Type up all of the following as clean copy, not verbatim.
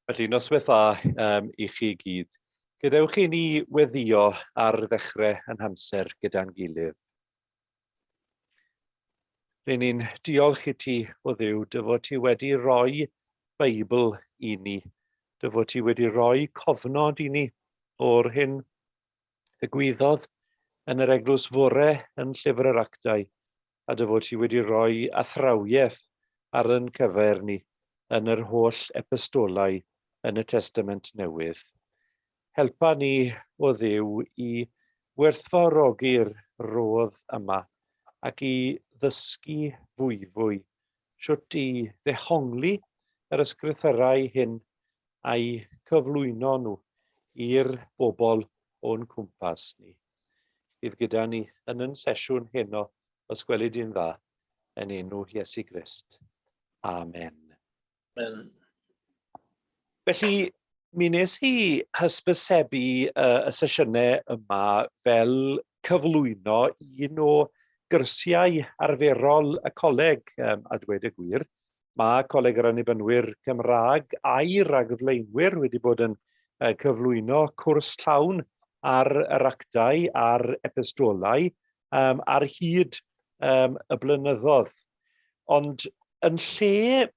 Felly, noswaith dda i chi gyd. Gadewch i ni weddio ar ddechrau yn hamser gyda'n gilydd. Ry'n ni'n diolch i ti, o Dduw, dy fod ti wedi rhoi Beibl i ni, dy fod ti wedi rhoi cofnod i ni o'r hyn ddigwyddodd yn yr eglwys fore yn Llyfr yr Actau, a dy fod ti wedi rhoi athrawiaeth ar yn cyfer ni yn yr holl epistolau yn y Testament Newydd. Helpa ni, o Dduw, i werthfawrogi'r rhodd yma ac i ddysgu fwyfwy shwt i ddehongli yr ysgrythyrau hyn a'u cyflwyno nhw i'r bobl o'n cwmpas ni. Bydd gyda ni yn yn sesiwn heno, os gweli di'n dda, yn enw Iesu Grist. Amen. Amen. Felly, mi nes i hysbysebu y sesiynau yma fel cyflwyno un o gyrsiau arferol y coleg, a dweud y gwir. Mae Coleg yr Annibynwyr Cymraeg a'i ragflaenwyr wedi bod yn cyflwyno cwrs llawn ar yr actau a'r epistolau ar hyd y blynyddoedd. Ond yn lle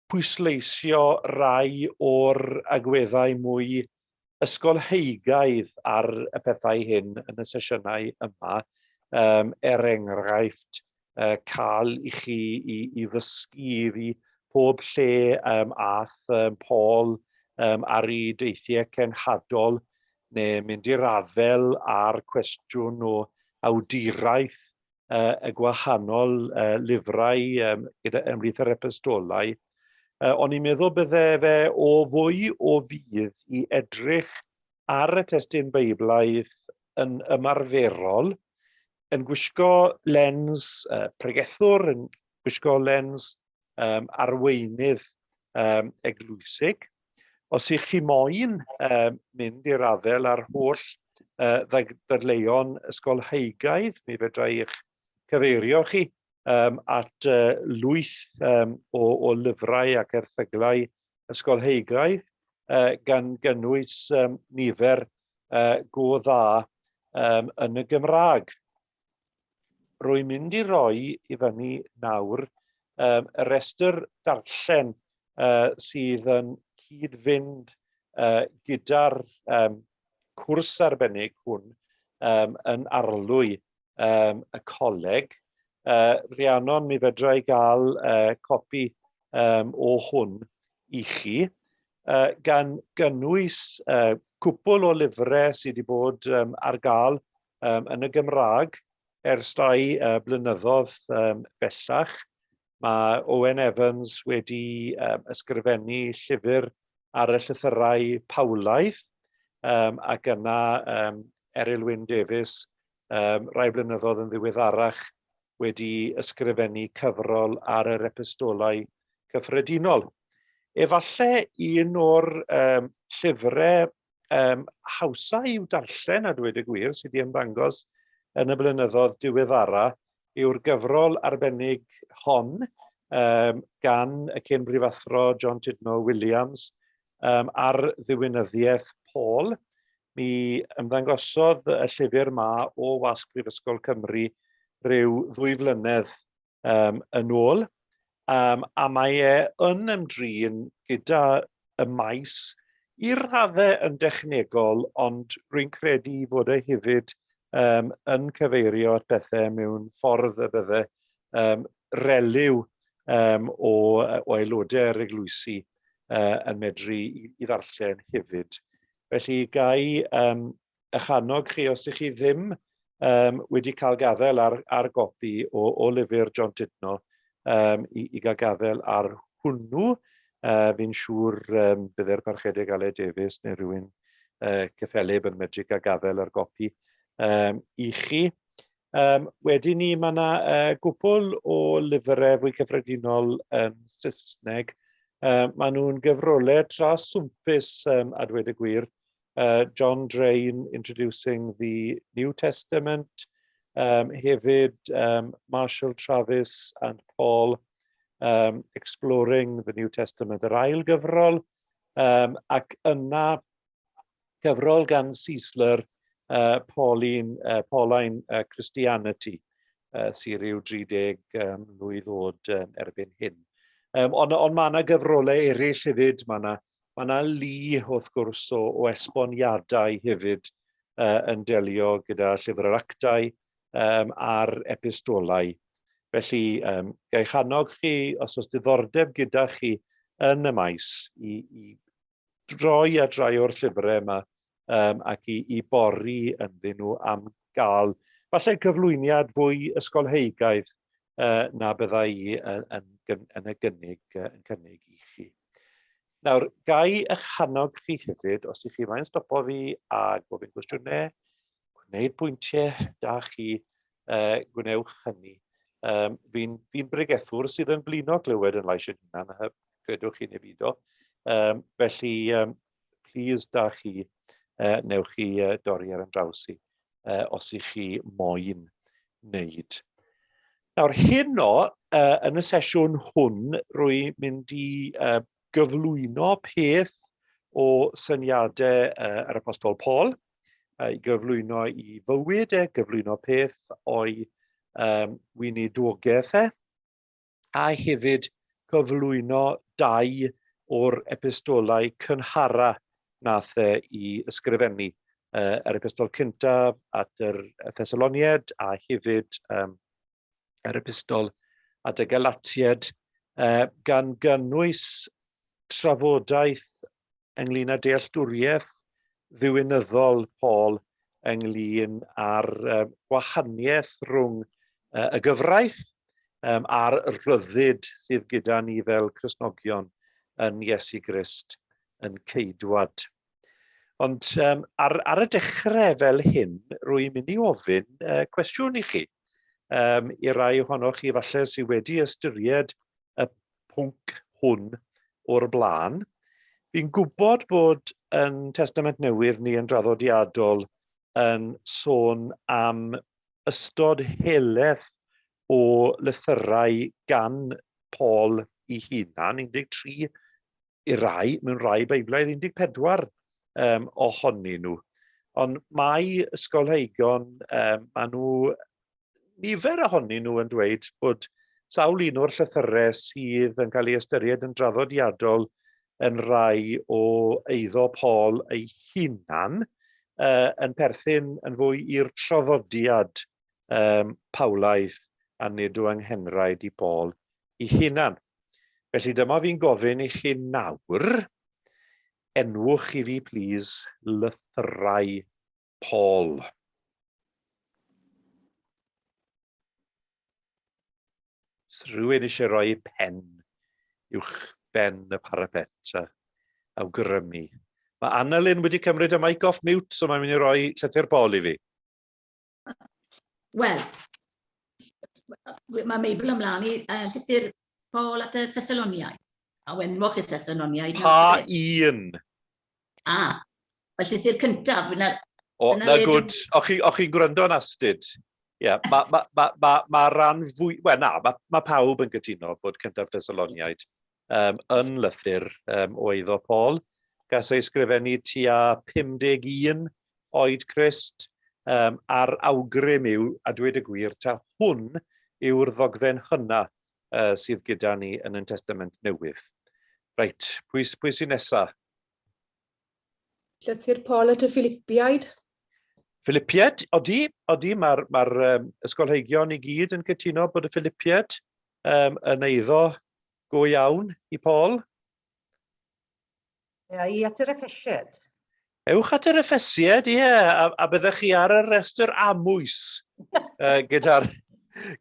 pwysleisio rai o'r agweddau mwy ysgolheigaidd ar y pethau hyn yn y sesiynau yma, er enghraifft, cael i chi i ddysgu i fi pob lle ath Paul ar ei deithiau cenhadol, neu mynd i'r afael â'r cwestiwn o awduraeth y gwahanol lyfrau gyda, ymhlith yr epistolau. O'n i'n meddwl bydde fe o fwy o fudd i edrych ar y testun Beiblaidd yn ymarferol, yn gwisgo lens pregethwr, yn gwisgo lens arweinydd eglwysig. Os ych chi moyn mynd i'r afael â'r holl ddadleuon ysgolheigaidd, mi fedra i eich cyfeirio chi at lwyth o lyfrau ac erthyglau ysgolheigaidd, gan gynnwys nifer go dda yn y Gymraeg. Rwy'n mynd i roi i fyny nawr y rhestr darllen sydd yn cyd-fynd gyda'r cwrs arbennig hwn yn arlwy y coleg. Rhiannon, mi fedra i gael copi o hwn i chi, gan gynnwys cwpl o lyfrau sydd wedi bod ar gael yn y Gymraeg ers rhai blynyddoedd bellach. Mae Owen Evans wedi ysgrifennu llyfr ar y llythyrau Paulaidd, ac yna Eryl Wyn Davies, rai blynyddoedd yn ddiweddarach, wedi ysgrifennu cyfrol ar yr epistolau cyffredinol. Efallai un o'r llyfrau hawsa i'w darllen, a dweud y gwir, sydd wedi ymddangos yn y blynyddoedd diweddara, yw'r gyfrol arbennig hon gan y cyn brifathro John Tudno Williams ar ddiwinyddiaeth Paul. Mi ymddangosodd y llyfr ma o Wasg Prifysgol Cymru rhyw 2 flynedd yn ôl, a mae e yn ymdrin gyda y maes i raddau yn dechnegol, ond rwy'n credu fod e hefyd yn cyfeirio at bethau mewn ffordd y bydde reliw o aelodau'r eglwysi yn medru i ddarllen hefyd. Felly, ga i eich annog chi, os ydych chi ddim wedi cael gafael ar gopi o lyfr John Tudno, i gael gafael ar hwnnw. Fi'n siŵr bydde'r Parchedig Aled Davies neu rhywun cyffelyb yn medru cael gafael ar gopi i chi. Wedyn ni, mae yna gwpl o lyfrau fwy cyffredinol yn Saesneg. Maen nhw'n gyfrolau tra swmpus, a dweud y gwir. John Drain, Introducing the New Testament, hefyd Marshall Travis and Paul, Exploring the New Testament, yr ail gyfrol. Um, ac yna cyfrol gan Siesler, Pauline, Pauline Christianity, sydd rhyw 30 mlwydd oed erbyn hyn. Um, ond on mae yna gyfrolau eraill hefyd, mae yna ma yna lu wrth gwrs o, o esboniadau hefyd yn delio gyda llyfr yr actau um, a'r epistolau. Felly, um, ga'i annog chi, os oes diddordeb gyda chi yn y maes, i, i droi at rai o'r llyfrau yma um, ac i, i bori ynddyn nhw am gael falle cyflwyniad fwy ysgolheigaidd uh, na byddai i yn, yn, yn y gynnig, uh, yn cynnig i chi. Nawr, gai eich hannog chi hefyd, os ych chi mae'n stopo fi a gofyn cwestiynau, gwneud pwyntiau da chi, uh, gwnewch hynny. Um, Fi'n fi bregethwr sydd yn blino glywed yn lais yn hunan, credwch chi neu beidio. Um, felly, um, please da chi, uh, newch chi uh, dorri ar yn draws i, uh, os ych chi moyn wneud. Nawr, heno, uh, yn y sesiwn hwn, rwy'n mynd i uh, gyflwyno peth o syniadau uh, yr Apostol Paul, uh, i gyflwyno i fywyd e, gyflwyno peth o'i um, weinidogaeth e, a hefyd cyflwyno dau o'r epistolau cynhara nath e i ysgrifennu. Uh, yr epistol cyntaf at yr Thessaloniaid a hefyd um, yr epistol at y Galatiaid, uh, gan gynnwys trafodaeth ynglyn â dealltwriaeth ddiwinyddol Paul ynglyn â'r uh, gwahaniaeth rhwng uh, y gyfraith um, a'r rhyddid sydd gyda ni fel Cristnogion yn Iesu Grist yn ceidwad. Ond um, ar, ar y dechrau fel hyn, rwy'n mynd i ofyn uh, cwestiwn i chi. Um, I rai ohonoch chi falle sydd wedi ystyried y pwnc hwn o'r blaen. Fi'n gwybod bod yn Testament Newydd ni yn draddodiadol yn sôn am ystod helaeth o lythyrau gan Paul i hunan, 13 i rai, mewn rai Beiblaidd 14 um, ohonyn nhw. Ond mae ysgolheigion, um, maen nhw, nifer ohonyn nhw yn dweud bod sawl un o'r llythyrau sydd yn cael ei ystyried yn draddodiadol yn rai o eiddo Paul ei hunan, uh, yn perthyn yn fwy i'r traddodiad um, Paulaidd a nid o anghenraid i Paul ei hunan. Felly dyma fi'n gofyn i chi nawr, enwch i fi plîs lythyrau Paul. Os rhywun eisiau rhoi pen uwch ben y parapet a awgrymu. Mae Annalyn wedi cymryd y mic off mute, so mae'n mynd i roi llythyr Paul i fi. Wel, mae Meibl ymlaen i uh, llythyr Paul at y Thessaloniaid. A wenwch y Thessaloniaid. Pa un? A, y llythyr cyntaf. Na, o, na gwd. O'ch chi'n chi gwrando yn astud? Ie, yeah, mae ma, ma, ma, ma ran fwy... Wel, na, mae ma pawb yn cytuno bod cyntaf Thessaloniaid um, yn lythyr um, o eiddo Paul. Gas ei sgrifennu tua 51 oed Crist, um, a'r awgrym yw, a dweud y gwir, ta hwn yw'r ddogfen hynna uh, sydd gyda ni yn y Testament Newydd. Reit, pwy, pwy sy'n nesa? Llythyr Paul at y Philipiaid. Philipiaid, odi, odi, mae'r mae um, ysgolheigion i gyd yn cytuno bod y Philipiaid um, yn eiddo go iawn i Paul. Ia, i at yr Effesiaid. Ewch at yr Effesiaid, ie, a, a byddech chi ar y rhestr amwys uh, gyda'r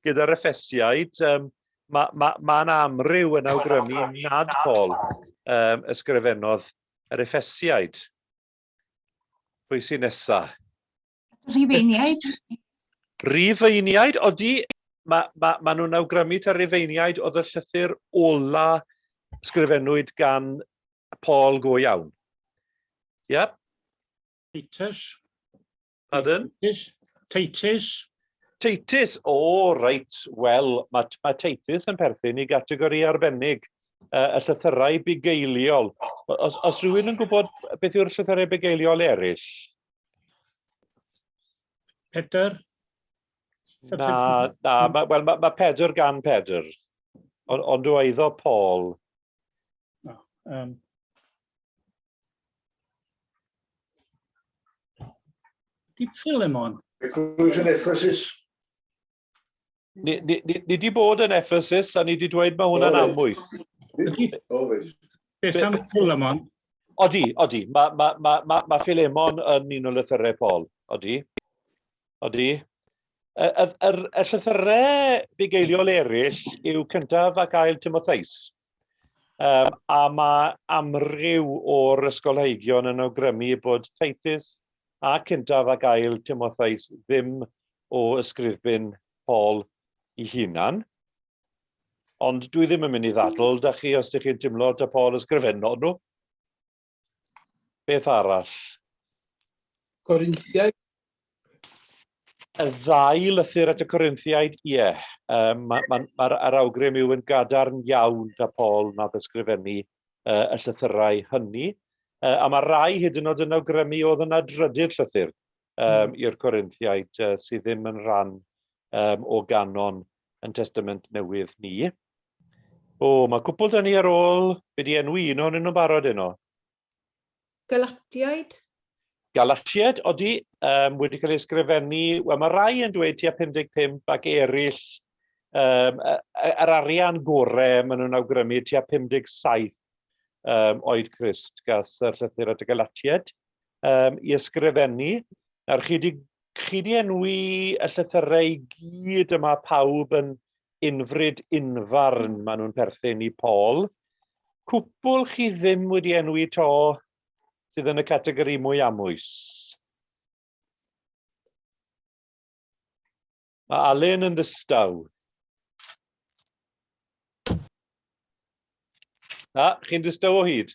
gyda Effesiaid. Um, mae ma, ma yna amryw yn awgrymu nad Paul um, ysgrifennodd yr Effesiaid. Pwy sy'n nesa? Rhufeiniaid. Rhufeiniaid, odi, mae ma, ma nhw'n awgrymu ta Rhufeiniaid oedd y llythyr ola sgrifennwyd gan Paul go iawn. Yep. Titus. Pardon? Titus. Titus. Titus, o oh, reit, wel, mae, mae Titus yn perthyn i gategori arbennig. y llythyrau bugeiliol. Os, os rhywun yn gwybod beth yw'r llythyrau bugeiliol eraill? Pedr? Na, na, ma, wel, mae ma Pedr gan Pedr, ond on o eiddo Paul. No, Di Philemon? Eglwys yn Ephesus. Ni, ni, ni, ni di bod yn Ephesus a ni di dweud mae hwnna'n amwys. Beth am Philemon? Odi, odi. Mae ma, ma, ma, ma Philemon yn un o lythyrau Paul. Odi. Odi. Y, y, y, y llythyrau bugeiliol eraill yw cyntaf ac ail Timotheus. Um, a mae amryw o'r ysgolheigion yn awgrymu bod Titus a cyntaf ac ail Timotheus ddim o ysgrifbin Paul i hunan. Ond dwi ddim yn mynd i ddadl da chi os ydych chi'n teimlo ta Paul ysgrifennodd nhw. Beth arall? Corinthiaid. Y ddau lythyr at y Corinthiaid, ie. Yeah. Um, Mae'r ma, ma, ma awgrym yw yn gadarn iawn da Paul nath ysgrifennu uh, y llythyrau hynny. Uh, a mae rai hyd yn oed yn awgrymu oedd yna drydydd llythyr um, i'r Corinthiaid uh, sydd ddim yn rhan um, o ganon yn Testament Newydd ni. O, mae cwpl da ni ar ôl, fe di enwi un ohonyn nhw'n barod heno. Galatiaid? Galatiaid, odi, um, wedi cael ei ysgrifennu, wel mae rai yn dweud tua 55 ac eraill, um, yr arian gore maen nhw'n awgrymu tua 57 um, oed Crist gas y llythyr at y Galatiaid um, i ysgrifennu. Nawr, chi di, chi di enwi y llythyrau i gyd yma pawb yn unfryd unfarn maen nhw'n perthyn i Paul. Cwpl chi ddim wedi enwi to sydd yn y categori mwy amwys. Mae Alun yn ddistaw. Na, chi'n ddistaw o hyd?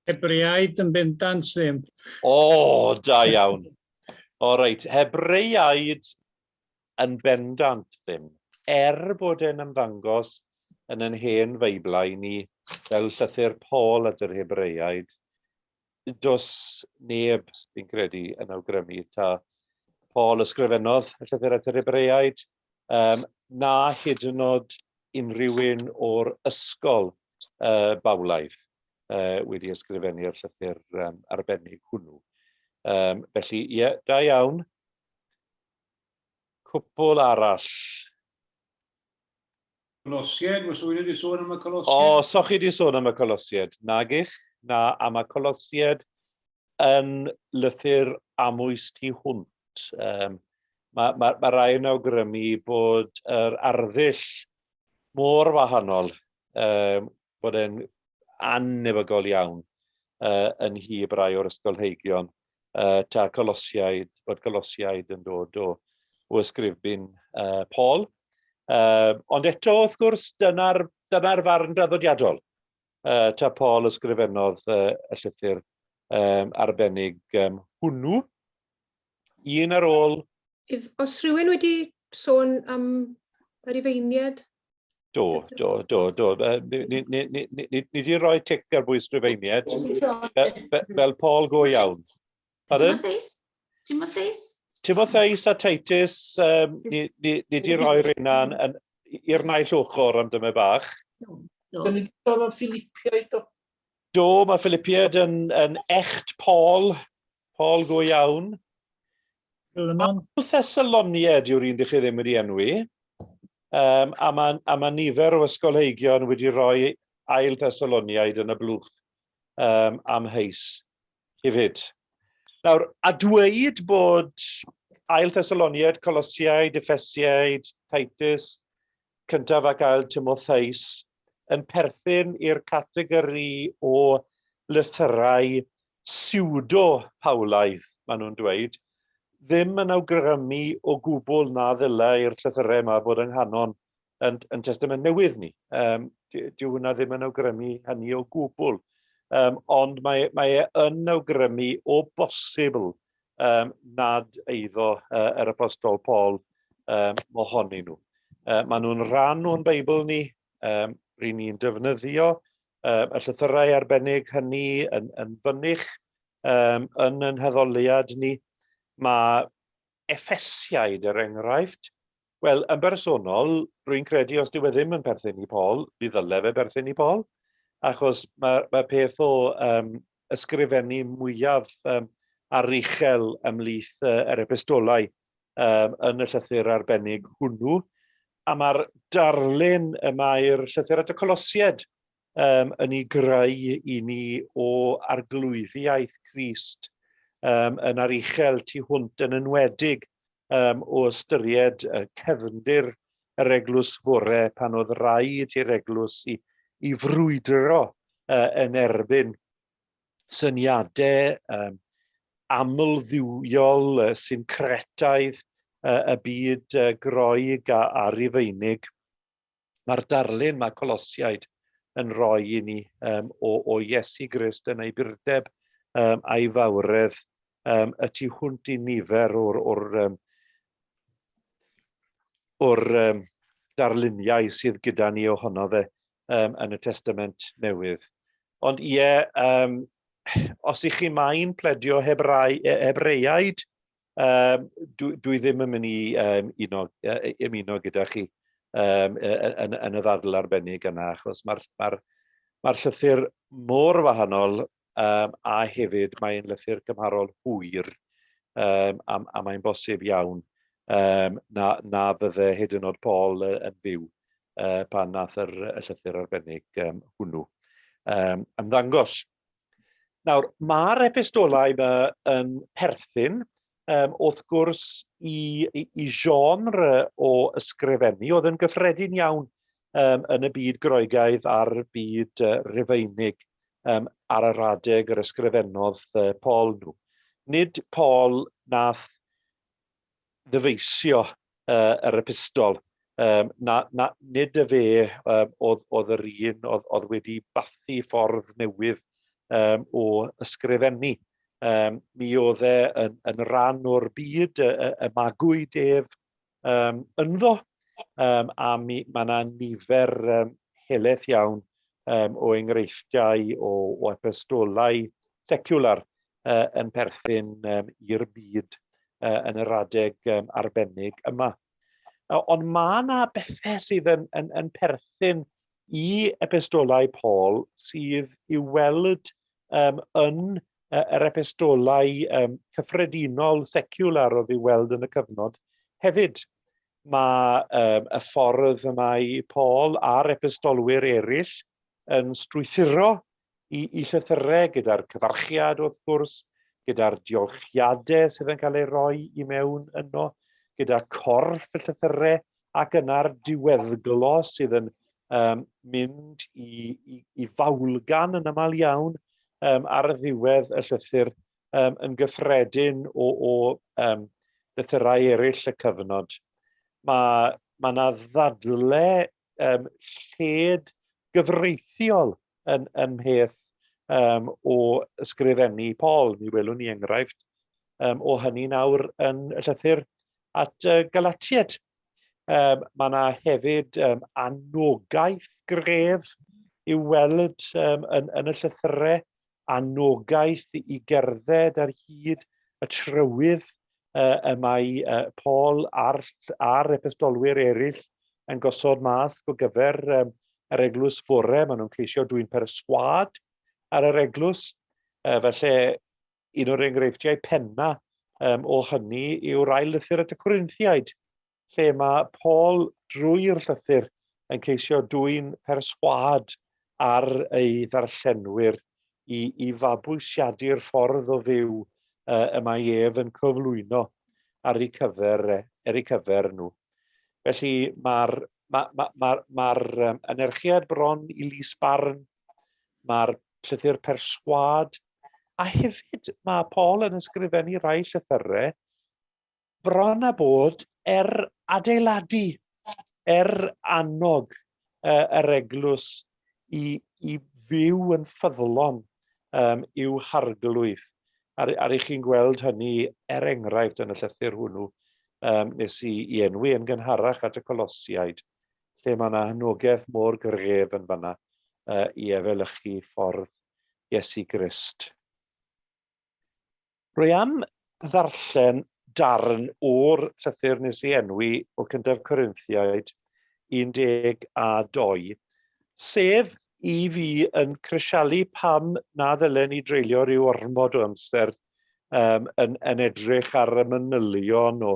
Hebreaid yn bendant ddim. O, da iawn. O reit, Hebreaid yn bendant ddim. Er bod e'n ymddangos yn yn hen Feiblau ni fel llythyr Paul at yr Hebreaid, does neb, fi'n credu, yn awgrymu ta Paul ysgrifennodd y llythyr at yr Hebreaid, um, na hyd yn oed unrhyw un o'r ysgol uh, bawlaidd uh, wedi ysgrifennu'r llythyr um, arbennig hwnnw. Um, felly, ie, yeah, da iawn. Cwpl arall. Colosiaid, oes rhywun wedi sôn am y Colosiaid? O, so chi wedi sôn am y Colosiaid. Nag ich, na, am y Colosiaid yn lythyr amwys tu hwnt. Um, mae ma, ma rai yn awgrymu bod yr arddull mor wahanol, um, bod e'n annebygol iawn uh, yn hyb rai o'r ysgolheigion uh, ta Colosiaid, bod Colosiaid yn dod o, o ysgrifbin uh, Paul. Uh, ond eto, wrth gwrs, dyna'r dyna farn draddodiadol. Uh, ta Paul ysgrifennodd uh, y llythyr um, arbennig um, hwnnw. Un ar ôl... If, os rhywun wedi sôn am yr Rufeiniaid? Do, do, do, do. Ni, ni, ni, ni, ni, ni wedi rhoi tic ar bwys Rufeiniaid, fel, fel Paul go iawn. Pardon? Timotheus? Timotheus? Timotheus a Titus, um, ni, ni, ni wedi rhoi'r unan i'r naill ochr am dyma bach. Do. Dyn ni wedi sôn am Philippiaid, do? Do, mae Philippiaid yn, yn echt Paul, Paul go iawn. Philemon. Thessaloniaid yw'r un dych chi ddim wedi enwi. Um, a mae, a mae nifer o ysgolheigion wedi rhoi ail Thessaloniaid yn y blwch um, am heis hefyd. Nawr, a dweud bod ail Thessaloniaid, Colosiaid, Ephesiaid, Titus, cyntaf ac ail Timotheus yn perthyn i'r categori o lythyrau pseudo-Paulaidd, maen nhw'n dweud, ddim yn awgrymu o gwbl na ddylai'r llythyrau yma fod yng nghanon yn, yn Testament Newydd ni. Um, dyw hwnna ddim yn awgrymu hynny o gwbl. Um, ond mae, mae e yn awgrymu o bosibl um, nad eiddo uh, yr apostol Paul um, mohonyn nhw. Uh, maen nhw'n rhan o'n Beibl ni, um, ry'n ni'n defnyddio y llythyrau arbennig hynny yn, yn fynych um, yn yn haddoliad ni. Mae Effesiaid, er enghraifft, wel, yn bersonol, rwy'n credu os dyw e ddim yn perthyn i Paul, mi ddyle fe berthyn i Paul, achos mae, mae peth o um, ysgrifennu mwyaf um, aruchel ymhlith uh, yr epistolau um, yn y llythyr arbennig hwnnw. A mae'r darlun y mae'r llythyr at y Colosied um, yn ei greu i ni o arglwyddiaeth Crist um, yn aruchel tu hwnt yn enwedig um, o ystyried uh, cefndir yr eglwys fore pan oedd rhaid i'r eglwys i, i frwydro uh, yn erbyn syniadau um, amlddiwiol uh, sy'n cretaidd uh, y byd uh, Groeg a, a Rufeinig. Mae'r darlun mae Colosiaid yn rhoi i ni um, o, o Iesu Grist yn ei burdeb um, a'i fawredd um, y tu hwnt i nifer o'r, or, um, o'r um, darluniau sydd gyda ni ohono fe um, yn y Testament Newydd. Ond ie, um, os ych chi mae'n pledio Hebrai, Hebreiaid, um, dwi, dwi ddim yn mynd i um, uno, ymuno gyda chi um, yn, yn y ddadl arbennig yna, achos mae'r mae mae llythyr mor wahanol um, a hefyd mae'n lythyr cymharol hwyr um, a, a mae'n bosib iawn um, na, na bydde hyd yn oed Paul yn fyw uh, pan nath yr, y llythyr arbennig um, hwnnw um, ymddangos. Nawr, mae'r epistolau yma yn perthyn, um, wrth gwrs, i, i, i genre o ysgrifennu oedd yn gyffredin iawn um, yn y byd Groegaidd a'r byd uh, Rufeinig um, ar yr adeg yr ysgrifennodd uh, Paul nhw. Nid Paul nath ddyfeisio uh, yr epistol. Um, na, na, nid y fe um, oedd, oedd yr un oedd, oedd wedi bathu ffordd newydd um, o ysgrifennu. Um, mi oedd e yn, yn rhan o'r byd y, y, y magwyd ef um, ynddo, um, a mi, mae yna nifer um, helaeth iawn um, o enghreifftiau o, o epistolau seciwlar uh, yn perthyn um, i'r byd uh, yn yr adeg um, arbennig yma. Ond mae yna bethau sydd yn, yn, yn perthyn i epistolau Paul sydd i'w weld um, yn yr epistolau um, cyffredinol seciwlar oedd i'w weld yn y cyfnod hefyd. Mae um, y ffordd y mae Paul a'r epistolwyr eraill yn strwythuro i, i llythyrau gyda'r cyfarchiad wrth gwrs, gyda'r diolchiadau sydd yn cael eu rhoi i mewn yno, gyda corff y llythyrau ac yna'r diweddglo sydd yn um, mynd i, i, i fawlgan yn aml iawn um, ar ddiwedd y llythyr um, yn gyffredin o, o um, lythyrau eraill y cyfnod. Mae mae yna ddadle um, lled gyfreithiol yn, yn mheth um, o ysgrifennu Paul. Mi welwn ni enghraifft um, o hynny nawr yn y llythyr at uh, Galatiaid. Um, mae yna hefyd um, anogaeth gref i'w weld um, yn, yn y llythyrau, anogaeth i gerdded ar hyd y trywydd uh, y mae uh, Paul a'r, a'r epistolwyr eraill yn gosod mas go gyfer um, yr eglwys fore. Maen nhw'n ceisio dwy'n perswad ar yr eglwys. Uh, felly, un o'r enghreifftiau penna um, o hynny yw'r ail lythyr at y Corinthiaid, lle mae Paul drwy'r llythyr yn ceisio dwyn perswâd ar ei ddarllenwyr i, i fabwysiadu'r ffordd o fyw uh, y mae ef yn cyflwyno ar eu cyfer, er eu cyfer nhw. Felly mae'r ma, ma, ma, ma um, anerchiad bron i lys barn, mae'r llythyr perswâd, a hefyd mae Paul yn ysgrifennu rhai llythyrau bron a bod er adeiladu, er annog uh, yr eglwys i, i fyw yn ffyddlon um, i'w harglwydd. Ar, ar i chi'n gweld hynny er enghraifft yn y llythyr hwnnw um, nes i, i enwi yn gynharach at y Colosiaid, lle mae yna hanogaeth mor gref yn fanna. i efelychu ffordd Iesu Grist. Rwy am ddarllen darn o'r llythyr nes i enwi o Cyntaf Corinthiaid 12, sef i fi yn crisialu pam na ddylen ni dreulio rhyw ormod o amser um, yn, yn edrych ar y manylion o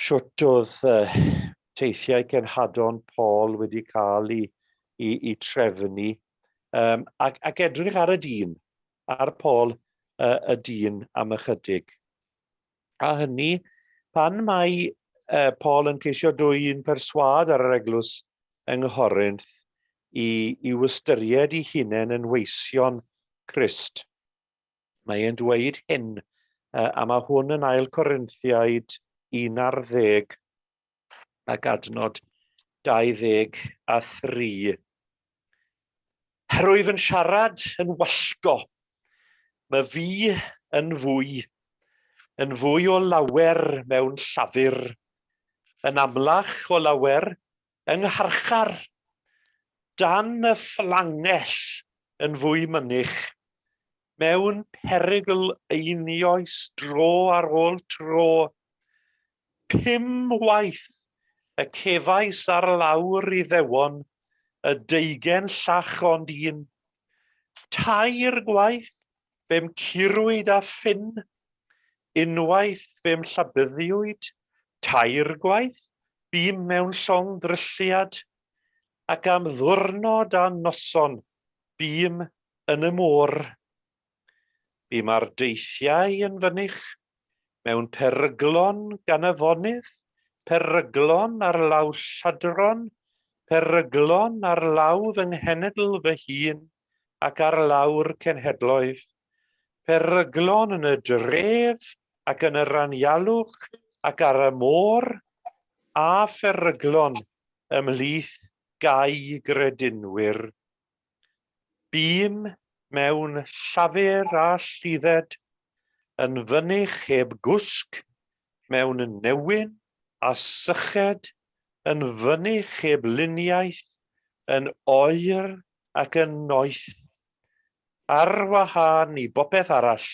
shwt oedd uh, teithiau cenhadon Paul wedi cael i, i, i trefnu, um, ac, ac edrych ar y dyn, ar Paul uh, y dyn am ychydig. A hynny, pan mae uh, Paul yn ceisio dwyn perswâd ar yr eglwys yng Nghorinth i, i'w ystyried i hunain yn weision Crist. Mae e'n dweud hyn, uh, a mae hwn yn ail Corinthiaid 11 ac adnod 23. Rwyf yn siarad yn wallgo. Mae fi yn fwy, yn fwy o lawer mewn llafur, yn amlach o lawer yng ngharchar, dan y fflangell yn fwy mynych, mewn perygl einioes dro ar ôl tro. Pum waith y cefais ar lawr Iddewon y deugen llach ond un. Tair gwaith fe'm curwyd â ffyn, unwaith fe'm llabyddiwyd, tair gwaith bûm mewn llong ddrylliad, ac am ddwrnod a noson bûm yn y môr. Bûm ar deithiau yn fynych, mewn peryglon gan afonydd, peryglon ar law lladron, peryglon ar law fy nghenedl fy hun ac ar law'r cenhedloedd, peryglon yn y dref ac yn yr anialwch ac ar y môr, a pheryglon ymhlith gau gredinwyr. Bûm mewn llafur a lludded, yn fynych heb gwsg, mewn newyn a syched, yn fynych heb luniaeth, yn oer ac yn noeth. Ar wahân i bopeth arall,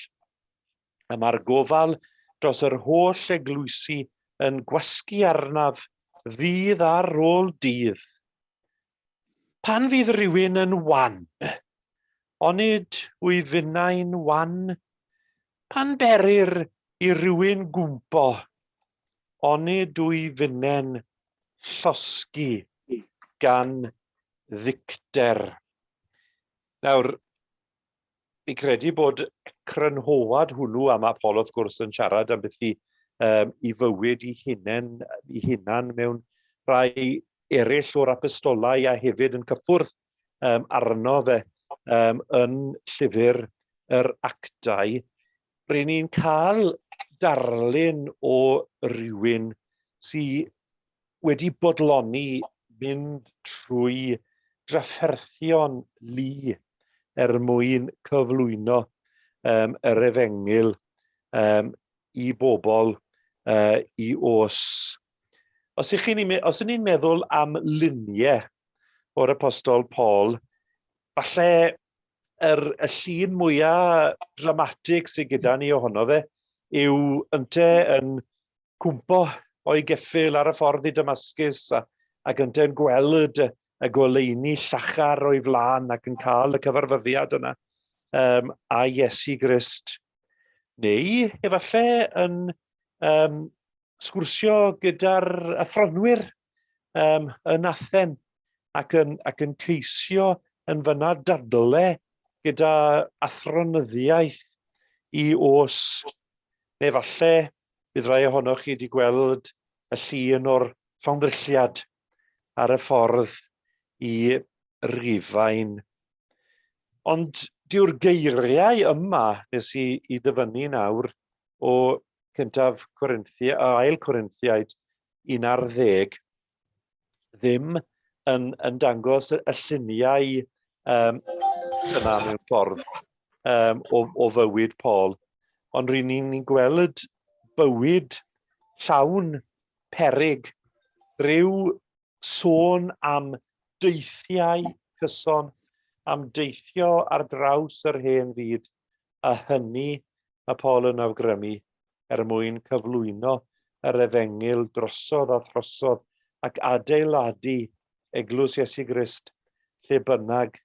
y mae'r gofal dros yr holl eglwysi yn gwasgu arnaf ddydd ar ôl dydd. Pan fydd rhywun yn wan, onid wyf finnau'n wan? Pan berir i rywun gwmpo, onid wyf finne'n llosgi gan ddicter? Nawr, fi'n credu bod crynhoad hwnnw, a mae Paul wrth gwrs yn siarad am beth i, um, i fywyd i hunain, i hunan mewn rhai eraill o'r apostolau a hefyd yn cyffwrdd um, arno fe um, yn llyfr yr actau, ry'n ni'n cael darlun o rywun sydd wedi bodloni mynd trwy drafferthion lu er mwyn cyflwyno um, yr efengyl um, i bobl uh, i os. Os ych chi'n os ni'n meddwl am luniau o'r apostol Paul, falle yr, y llun mwyaf dramatig sydd gyda ni ohono fe yw ynte yn cwmpo o'i geffyl ar y ffordd i Damascus a, ac ynte'n gweld y, y goleuni llachar o'i flaen ac yn cael y cyfarfyddiad yna um, a Iesu Grist. Neu efallai yn um, sgwrsio gyda'r athronwyr um, yn Athen ac yn, ac yn ceisio yn fyna dadle gyda athronyddiaeth i os. Neu falle bydd rhai ohonoch chi wedi gweld y llun o'r llongddrylliad ar y ffordd i Rufain. Ond dyw'r geiriau yma nes i, i ddyfynnu nawr o cyntaf Corinthia, ail Corinthiaid 11 ddim yn, yn dangos y lluniau um, yna mewn ffordd um, o, o fywyd Paul. Ond ry'n ni'n gweld bywyd llawn peryg, rhyw sôn am deithiau cyson am deithio ar draws yr hen fyd, a hynny mae Paul yn awgrymu er mwyn cyflwyno yr efengyl drosodd a throsodd ac adeiladu eglwys Iesu Grist lle bynnag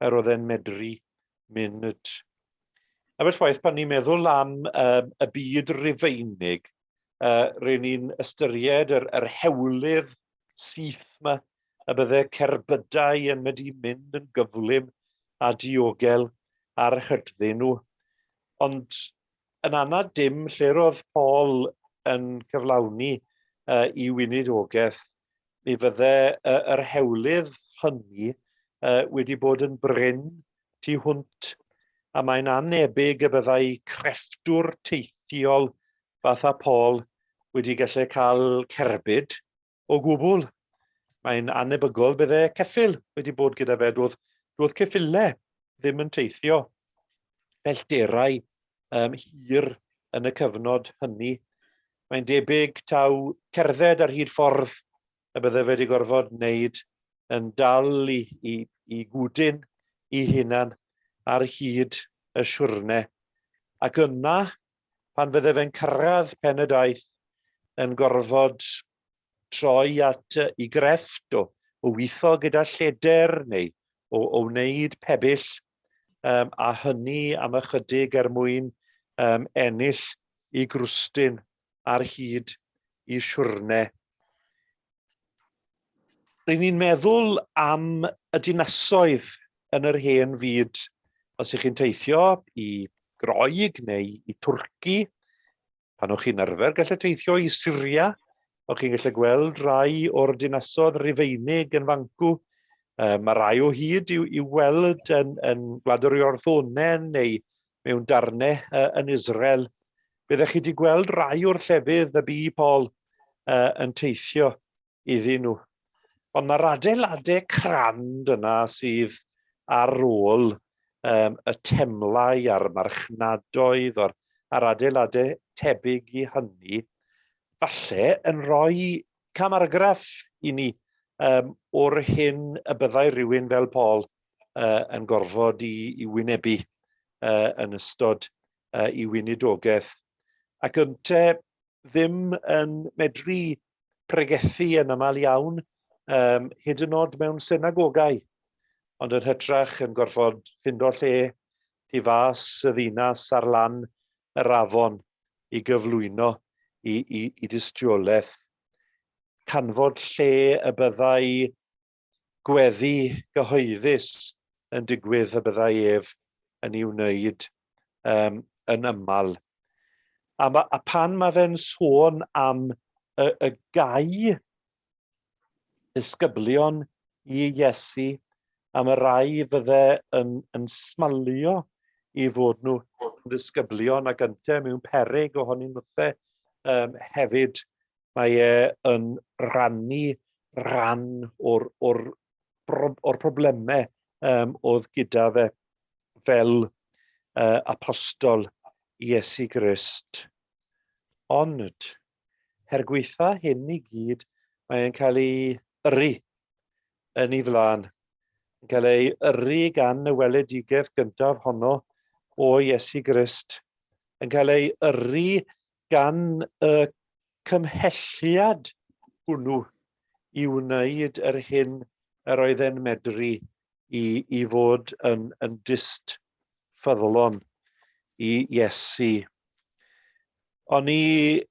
yr oedd e'n medru mynd. Ambell waith pan ni'n meddwl am um, y byd Rufeinig, ry'n ni'n ystyried yr, yr hewlydd syth yma, y bydde cerbydau yn mynd i mynd yn gyflym a diogel ar hydddyn nhw. Ond yn anad dim lle roedd Paul yn cyflawni uh, i weinidogaeth, mi fydde uh, yr hewlydd hynny uh, wedi bod yn brin tu hwnt, a mae'n anebyg y byddai crefftwr teithiol fatha Paul wedi gallu cael cerbyd o gwbl. Mae'n anebygol bydde ceffyl wedi bod gyda fe. Doedd, doedd ceffylau ddim yn teithio pellterau um, hir yn y cyfnod hynny. Mae'n debyg taw cerdded ar hyd ffordd y bydde fe wedi gorfod wneud yn dal i, i, i gwdyn i hunan ar hyd y siwrne. Ac yna, pan fydde fe'n cyrraedd pen y daith, yn gorfod troi at i grefft o, o weithio gyda lleder neu o, o wneud pebyll, um, a hynny am ychydig er mwyn um, ennill i grwstyn ar hyd i siwrne. Ry'n ni'n meddwl am y dinasoedd yn yr hen fyd. Os ych chi'n teithio i Groeg neu i Twrci, pan o'ch chi'n arfer gallu teithio i Syria, o'ch chi'n gallu gweld rai o'r dinasoedd Rufeinig yn fancw. Mae rai o hyd i'w, i'w weld yn, yn Gwlad yr Iorddonen neu mewn darnau yn Israel. Byddech chi wedi gweld rai o'r llefydd y bu Paul yn teithio iddyn nhw. Ond mae'r adeiladau crand yna sydd ar ôl um, y temlau a'r marchnadoedd a'r, a'r adeiladau tebyg i hynny, falle yn rhoi camargraff i ni um, o'r hyn y byddai rhywun fel Paul uh, yn gorfod i, i wynebu uh, yn ystod uh, i weinidogaeth. Ac ynte ddim yn medru pregethu yn aml iawn, um, hyd yn oed mewn synagogau, ond yn hytrach yn gorfod ffindo lle tu fas y ddinas ar lan yr afon i gyflwyno i, i, i dystiolaeth. Canfod lle y byddai gweddi gyhoeddus yn digwydd y byddai ef yn ei wneud um, yn ymmal. A, ma, a pan mae fe'n sôn am y, y gau disgyblion i Iesu, am y rai fydde yn, yn smalio i fod nhw yn ddisgyblion ac ynte mewn peryg ohonyn nhwthe um, hefyd mae e yn rhannu rhan o'r, or, or problemau um, oedd gyda fe fel uh, apostol Iesu Grist. Ond, her gweitha hyn i gyd, mae'n cael ei yrru yn ei flaen. Yn cael ei yrru gan y weledigaeth gyntaf honno o Iesu Grist. Yn cael ei yrru gan y cymhelliad hwnnw i wneud yr hyn yr oedd e'n medru i, i fod yn, yn dyst ffyddlon i Iesu. O'n i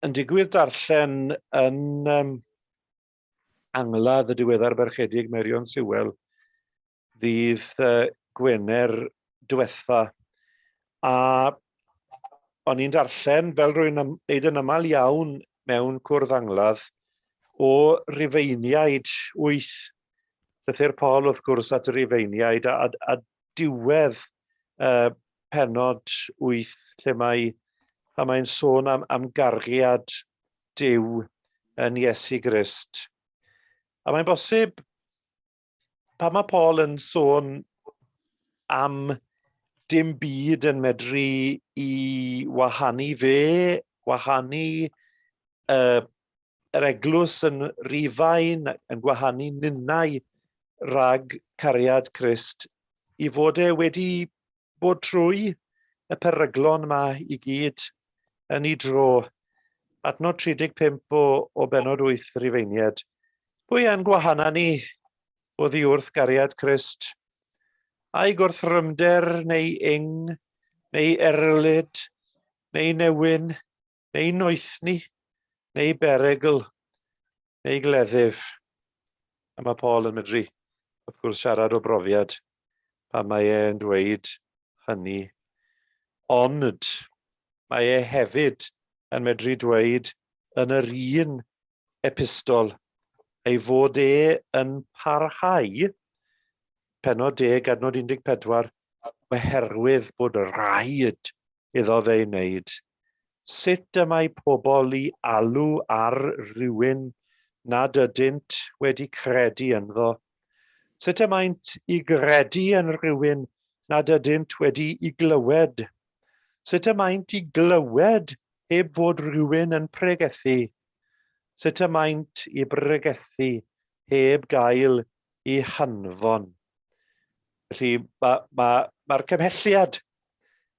yn digwydd darllen yn um, angladd y diweddar berchedig Merion Sewell ddydd uh, Gwener diwetha. A o'n i'n darllen, fel rwy'n wneud yn aml iawn mewn cwrdd angladd, o Rufeiniaid wyth. Llythyr Paul, wrth gwrs, at y Rufeiniaid, a, a, a diwedd uh, penod wyth, lle mae, a mae'n sôn am, am gargiad Duw yn Iesu Grist. A mae'n bosib pan mae Paul yn sôn am dim byd yn medru i wahanu fe, wahanu uh, yr eglwys yn Rufain, yn gwahanu ninnau. rhag cariad Crist i fod e wedi bod trwy y peryglon yma i gyd yn ei dro. Adnod 35 o, o benod 8 Rufeiniad. Pwy a'n gwahana ni oddi wrth gariad Crist? Ai gwrthrymder neu ing, neu erlid, neu newyn, neu noethni, neu berygl, neu gleddyf. A mae Paul yn medru, wrth gwrs, siarad o brofiad pan mae e'n dweud hynny. Ond mae e hefyd yn medru dweud yn yr un epistol ei fod e yn parhau, penod 10, adnod 14, oherwydd bod rhaid iddo fe ei wneud. Sut y mae pobl i alw ar rywun nad ydynt wedi credu ynddo? Sut y maent i gredu yn rhywun nad ydynt wedi i glywed? Sut y maent i glywed heb fod rhywun yn pregethu? Sut y maent i bregethu heb gael eu hanfon? Felly mae'r ma, ma, ma cymhelliad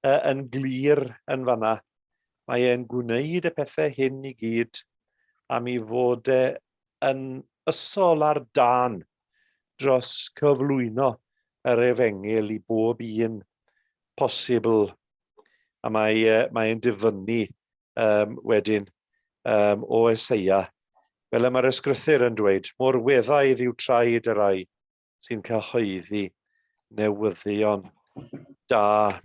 uh, yn glir yn fanna. Mae e'n gwneud y pethau hyn i gyd am ei fod e yn ysol ar dân dros cyflwyno yr efengyl i bob un posibl. A mae, mae e'n difynnu um, wedyn um, o Eseia. Fel y mae'r ysgrythyr yn dweud, mor weddaidd yw traed y rai sy'n cyhoeddi newyddion da.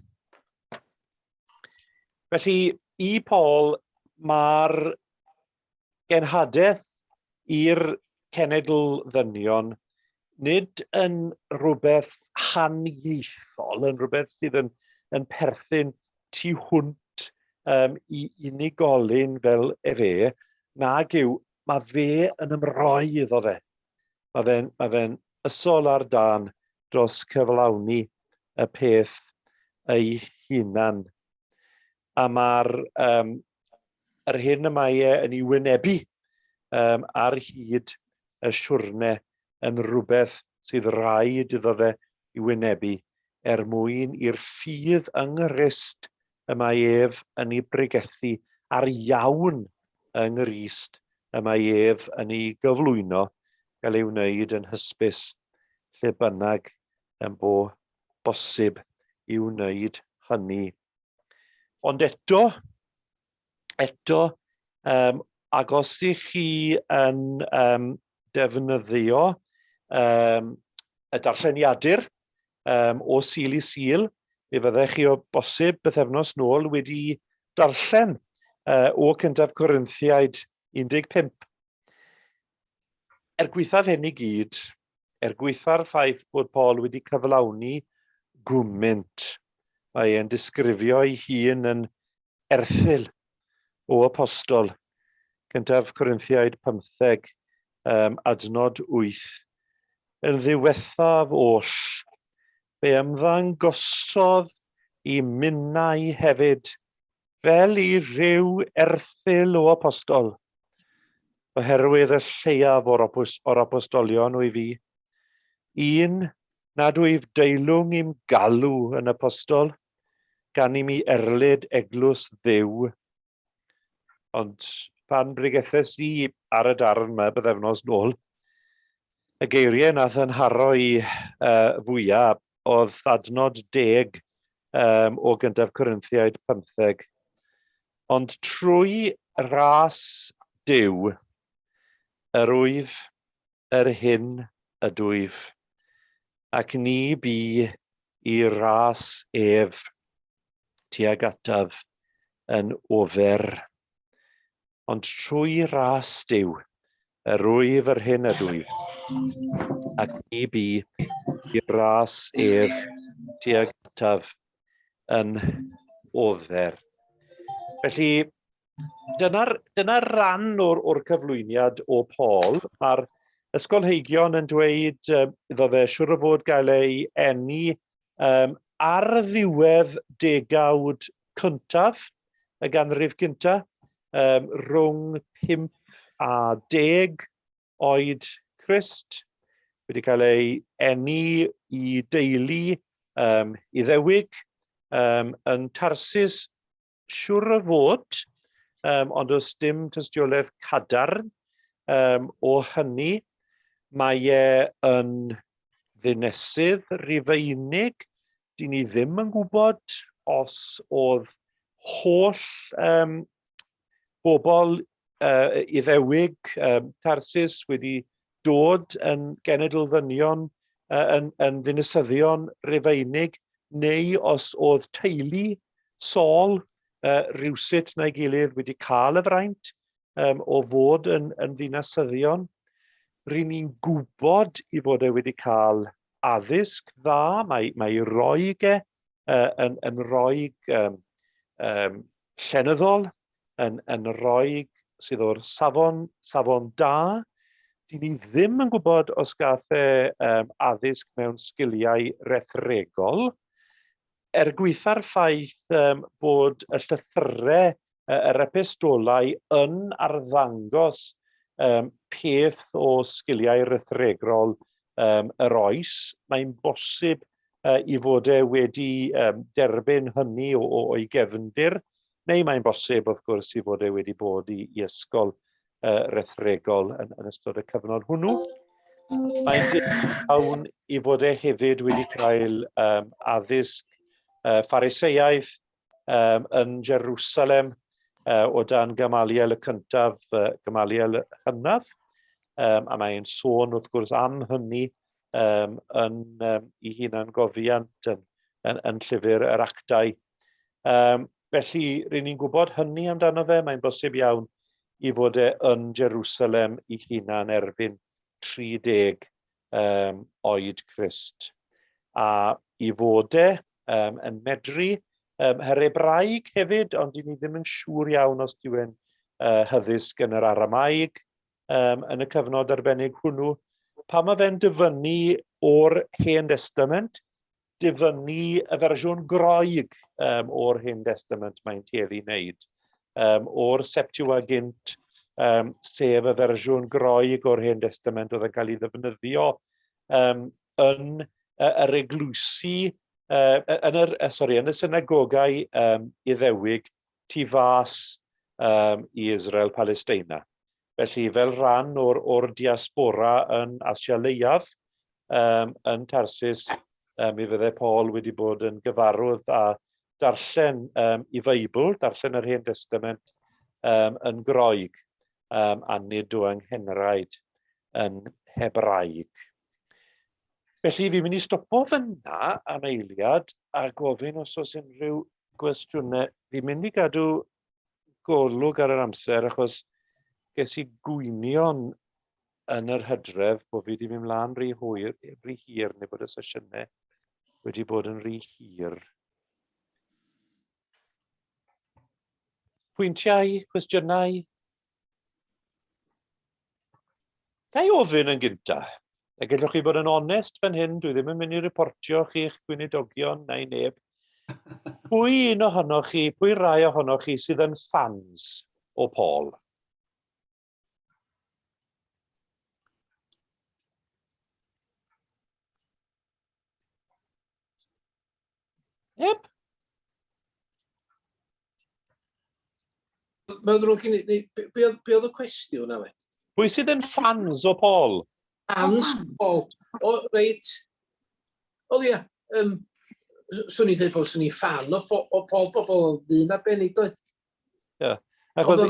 Felly, i Paul, mae'r genhadaeth i'r cenedl ddynion nid yn rhywbeth haniaethol, yn rhywbeth sydd yn, yn perthyn tu hwnt um, i unigolyn fel efe, nag yw, mae fe yn ymroi iddo fe. Mae fe'n mae fe ysol ar dân dros cyflawni y peth ei hunan. A mae'r um, yr hyn y mae e yn ei wynebu um, ar hyd y siwrne yn rhywbeth sydd rhaid iddo fe i wynebu er mwyn i'r ffydd yng Nghrist y mae ef yn ei bregethu a'r iawn yng Nghrist y mae ef yn ei gyflwyno gael ei wneud yn hysbys lle bynnag yn bo bosib i wneud hynny. Ond eto, eto, um, ac os ych chi yn um, defnyddio um, y darlleniadur um, o Sul i Sul, mi fyddech chi o bosib bythefnos nôl wedi darllen uh, o Cyntaf Corinthiaid 15. Er gwaethaf hyn i gyd, er gwaetha'r ffaith bod Paul wedi cyflawni gwmynt, mae e'n disgrifio ei hun yn erthygl o Apostol, cyntaf Corinthiaid 15, um, adnod 8. Yn ddiwethaf oll, fe ymddangosodd i minnau hefyd, fel i rhyw erthygl o Apostol, oherwydd y lleiaf o'r, or apostolion wyf fi, un nad wyf deilwng i'm galw yn apostol, gan i mi erlid eglwys Dduw. Ond pan bregethes i ar y darn yma bythefnos nôl, y geiriau nath yn haro i uh, fwyaf oedd adnod deg um, o gyntaf Corinthiaid 15. Ond trwy ras Duw, yr wyf yr hyn ydwyf, ac ni bu i ras ef tuag ataf yn ofer. Ond trwy ras Duw, yr wyf yr hyn ydwyf, ac ni bu i ras ef tuag ataf yn ofer. Felly, dyna'r dyna ran o'r, or cyflwyniad o Paul. Mae'r ysgolheigion yn dweud iddo fe siwr o fod gael ei eni um, ar ddiwedd degawd cyntaf y ganrif gyntaf, um, rhwng 5 a 10 oed Crist. wedi cael ei eni i deulu Iddewig yn Tarsus, siwr o fod, ond does dim tystiolaeth cadarn o hynny. Mae e yn ddinesydd Rufeinig. Dyn ni ddim yn gwybod os oedd holl bobl Iddewig Tarsus wedi dod yn genedl ddynion, yn ddinasyddion Rufeinig, neu os oedd teulu Saul rywsut na'i gilydd wedi cael y fraint o fod yn ddinasyddion. Ry'n ni'n gwybod i fod e wedi cael addysg dda, mae Roeg e yn Roeg llenyddol, yn Roeg sydd o'r safon da. Dyn ni ddim yn gwybod os gath e addysg mewn sgiliau rethregol. Er gwaetha'r ffaith bod y llythyrau, yr epistolau yn arddangos peth o sgiliau rethregol yr oes, mae'n bosib i fod e wedi derbyn hynny o'i gefndir, neu mae'n bosib, wrth gwrs, i fod e wedi bod i ysgol rethregol yn ystod y cyfnod hwnnw. Mae'n iawn i fod e hefyd wedi cael addysg Phariseaidd yn Jerusalem o dan Gamaliel y cyntaf, Gamaliel hynaf, a mae'n sôn wrth gwrs am hynny yn ei hunangofiant yn llyfr yr Actau. Felly, ry'n ni'n gwybod hynny amdano fe, mae'n bosib iawn i fod e yn Jerusalem i hunan erbyn 30 oed Crist. A i fod e yn medru her Hebraeg hefyd, ond dyn ni ddim yn siŵr iawn os dyw e'n hyddysg yn yr Aramaeg yn y cyfnod arbennig hwnnw. Pan mae fe'n dyfynnu o'r Hen Destament, dyfynnu y fersiwn Groeg o'r Hen Destament mae'n tueddu wneud, o'r Septuagint, sef y fersiwn Groeg o'r Hen Destament oedd yn cael ei ddefnyddio yn yr eglwysi, yn yr, sorry, yn y synagogau Iddewig tu fas i Israel Palesteina. Felly, fel rhan o'r diaspora yn Asia Leiaf, yn Tarsus, mi fydde Paul wedi bod yn gyfarwydd â darllen i Feibl, darllen yr Hen Testament yn Groeg, a nid o anghenraid yn Hebraeg. Felly, fi'n mynd i stopo fyna am eiliad a gofyn os oes unrhyw gwestiynau. Fi'n mynd i gadw golwg ar yr amser achos ges i gwynion yn yr hydref bod fi wedi mynd mlaen rhy hwyr, rhy hir, neu bod y sesiynau wedi bod yn rhy hir. Pwyntiau, cwestiynau? Ga i ofyn yn gynta? A gallwch chi bod yn onest fan hyn, dwi ddim yn mynd i reportio chi'ch gweinidogion neu neb. Pwy un ohonoch chi, pwy rai ohonoch chi sydd yn ffans o Paul? Neb? Mae'n ddrwg gen i, be, be, be oedd y cwestiwn, Aled? Pwy sydd yn ffans o Paul? Fans o Paul? O, reit. O, ia. Swn i'n dweud bod swn i'n ffan o Paul, bobl yn ddyn arbennig, doedd? Ie. Achos,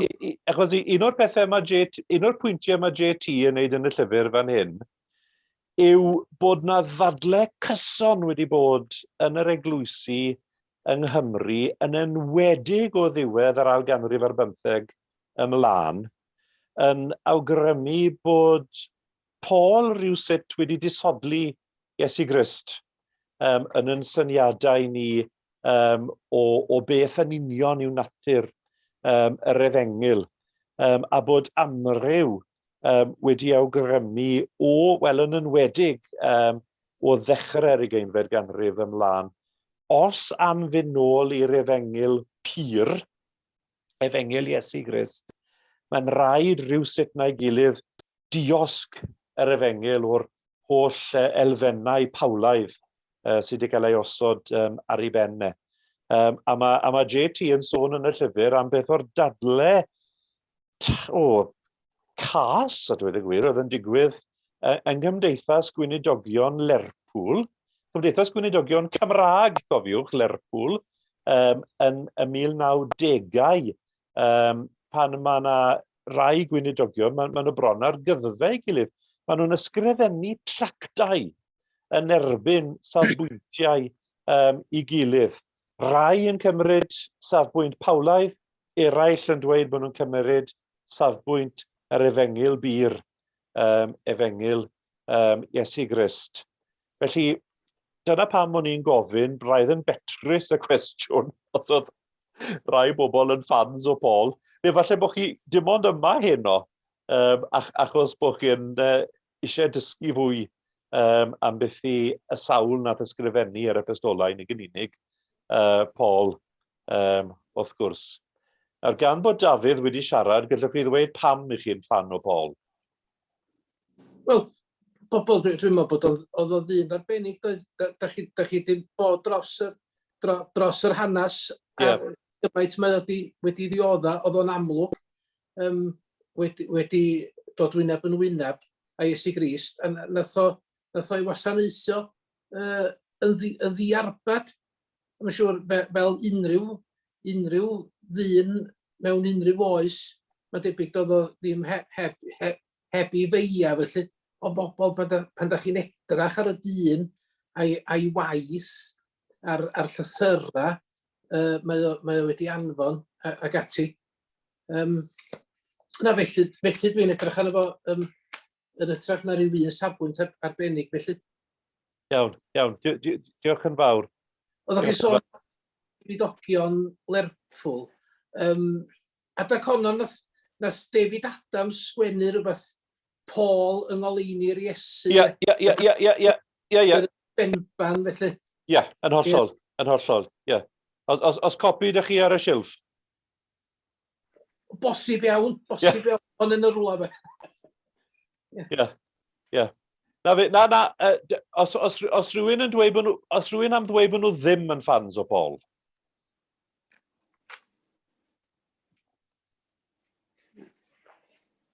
achos un o'r pethau mae JT, un o'r pwyntiau mae JT yn neud yn y llyfr fan hyn, yw bod na ddadle cyson wedi bod yn yr eglwysi yng Nghymru, yn enwedig o ddiwedd yr ail ganrif ar bymtheg ymlaen, yn awgrymu bod Paul rhywsut wedi disodli Iesu Grist yn yn syniadau ni o beth yn union yw natur yr efengyl, a bod amryw wedi awgrymu o, wel yn enwedig o ddechrau'r ugeinfed ganrif ymlaen, os am fynd nôl i'r efengyl pur, efengyl Iesu Grist, mae'n rhaid rhywsut na'i gilydd diosg yr efengyl o'r holl elfennau Paulaidd sydd wedi cael ei osod um, ar ei ben e. Um, a mae, a mae JT yn sôn yn y llyfr am beth o'r dadle o, cas, a dweud y gwir, oedd yn digwydd yng Nghymdeithas Gweinidogion Lerpwl, Cymdeithas Gweinidogion Cymraeg, cofiwch, Lerpwl, um, yn y 1910au, um, pan mae yna rai gweinidogion, mae, mae nhw bron ar gyddfe ei gilydd. Mae nhw'n ysgrifennu tractau yn erbyn safbwyntiau um, i gilydd. Rai yn cymryd safbwynt Paulaidd, eraill yn dweud bod nhw'n cymryd safbwynt yr efengyl bur, um, efengyl um, Iesu Grist. Felly, dyna pam o'n i'n gofyn, braidd yn betrus y cwestiwn, os oedd rai bobl yn fans o Paul, neu falle bod chi dim ond yma heno, um, ach, achos bod chi'n uh, eisiau dysgu fwy um, am beth i y sawl nath ysgrifennu yr epistolau nid yn unig, uh, Paul, um, wrth gwrs. Nawr, gan bod Dafydd wedi siarad, gallwch chi ddweud pam i chi'n ffan o Paul? Wel, bobl, dwi'n dwi meddwl bod oedd o ddyn arbennig, doedd, da, da chi, da chi wedi bod dros yr, dro, dros yr hanes, yeah. a gymaint mae wedi, wedi ddiodda, oedd o'n amlwg um, wedi, wedi dod wyneb yn wyneb a Iesu Grist, a nath o, nath o'i wasanaethio uh, yn, ddi, yn ddiarbed. Mae'n siŵr, fel unrhyw, unrhyw ddyn mewn unrhyw oes, mae'n debyg doedd o ddim he, heb, heb, heb ei feia felly. Ond bobl, pan da, pan da chi'n edrach ar y dyn a'i, a'i waith, a'r, a'r llythyrau uh, mae, o, mae o wedi anfon ac ati. Um, na, felly, felly dwi'n edrych arno fo um, yn hytrach na rhyw un safbwynt arbennig, felly. Iawn, iawn. Di di diolch yn fawr. Oeddech chi sôn gweinidogion Lerpwl. Um, a da conon, nath, nath David Adams sgwennu rhywbeth Paul yng ngoleuni'r Iesu. Ie, ie, ie, ie, ie, ie, ie, ie. Benban, felly. Ie, yn hollol, yn hollol, ie. Os, os, os copi ydych chi ar y silff? Bosib iawn, bosib yeah. iawn, ond yn y rwla fe. Ie, ie. Na, fe, na, na, uh, os, os, os rhywun yn dweud bod nhw, os rhywun am ddweud bod nhw ddim yn fans o Paul.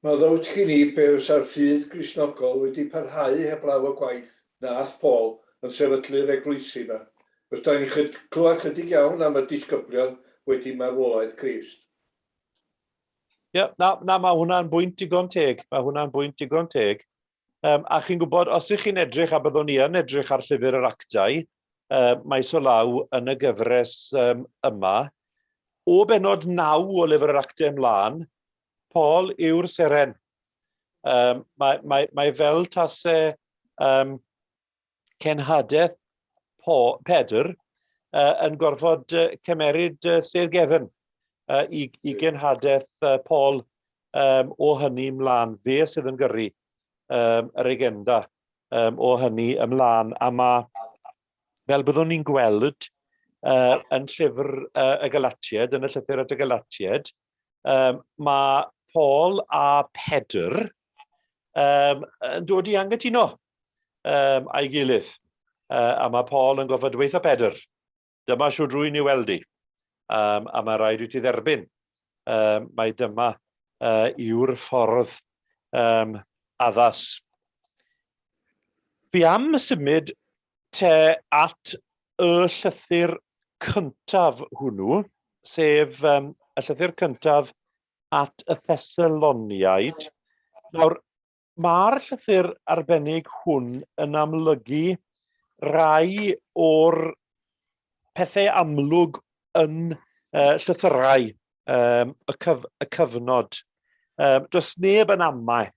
Mae ddowt gen i pe fysa'r ffydd Gristnogol wedi parhau heblaw y gwaith nath Paul yn sefydlu'r eglwysi 'ma. Chos 'da ni'n chyd- clywed chydig iawn am y disgyblion wedi marwolaeth Crist. Ie, na, na, mae hwnna'n bwynt digon teg. Mae hwnna'n bwynt digon teg. Um, a chi'n gwybod, os ych chi'n edrych, a byddwn ni yn edrych ar llyfr yr actau, uh, maes o law yn y gyfres um, yma, o benod 9 o lyfr yr actau ymlaen, Paul yw'r seren. Um, mae, mae, mae fel tase um, cenhadaeth Paul, Pedr uh, yn gorfod uh, cymeryd uh, sedd gefn uh, i, i genhadaeth uh, Paul um, o hynny ymlaen. Fe sydd yn gyrru um, yr agenda um, o hynny ymlaen. A mae, fel byddwn ni'n gweld uh, yn llyfr uh, y Galatiad, yn y llythyr at y Galatiad, um, mae Paul a Pedr um, yn dod i angytuno um, a'i gilydd. Uh, a mae Paul yn gofod dweud Pedr, dyma siwr rwy'n i weld i, um, a mae rhaid i ti dderbyn um, mai dyma uh, yw'r ffordd um, addas. Fi am symud te at y llythyr cyntaf hwnnw, sef um, y llythyr cyntaf at y Thessaloniaid. Nawr, Mae'r llythyr arbennig hwn yn amlygu rai o'r pethau amlwg yn uh, llythyrau um, y, cyf y cyfnod. Um, does neb yn amau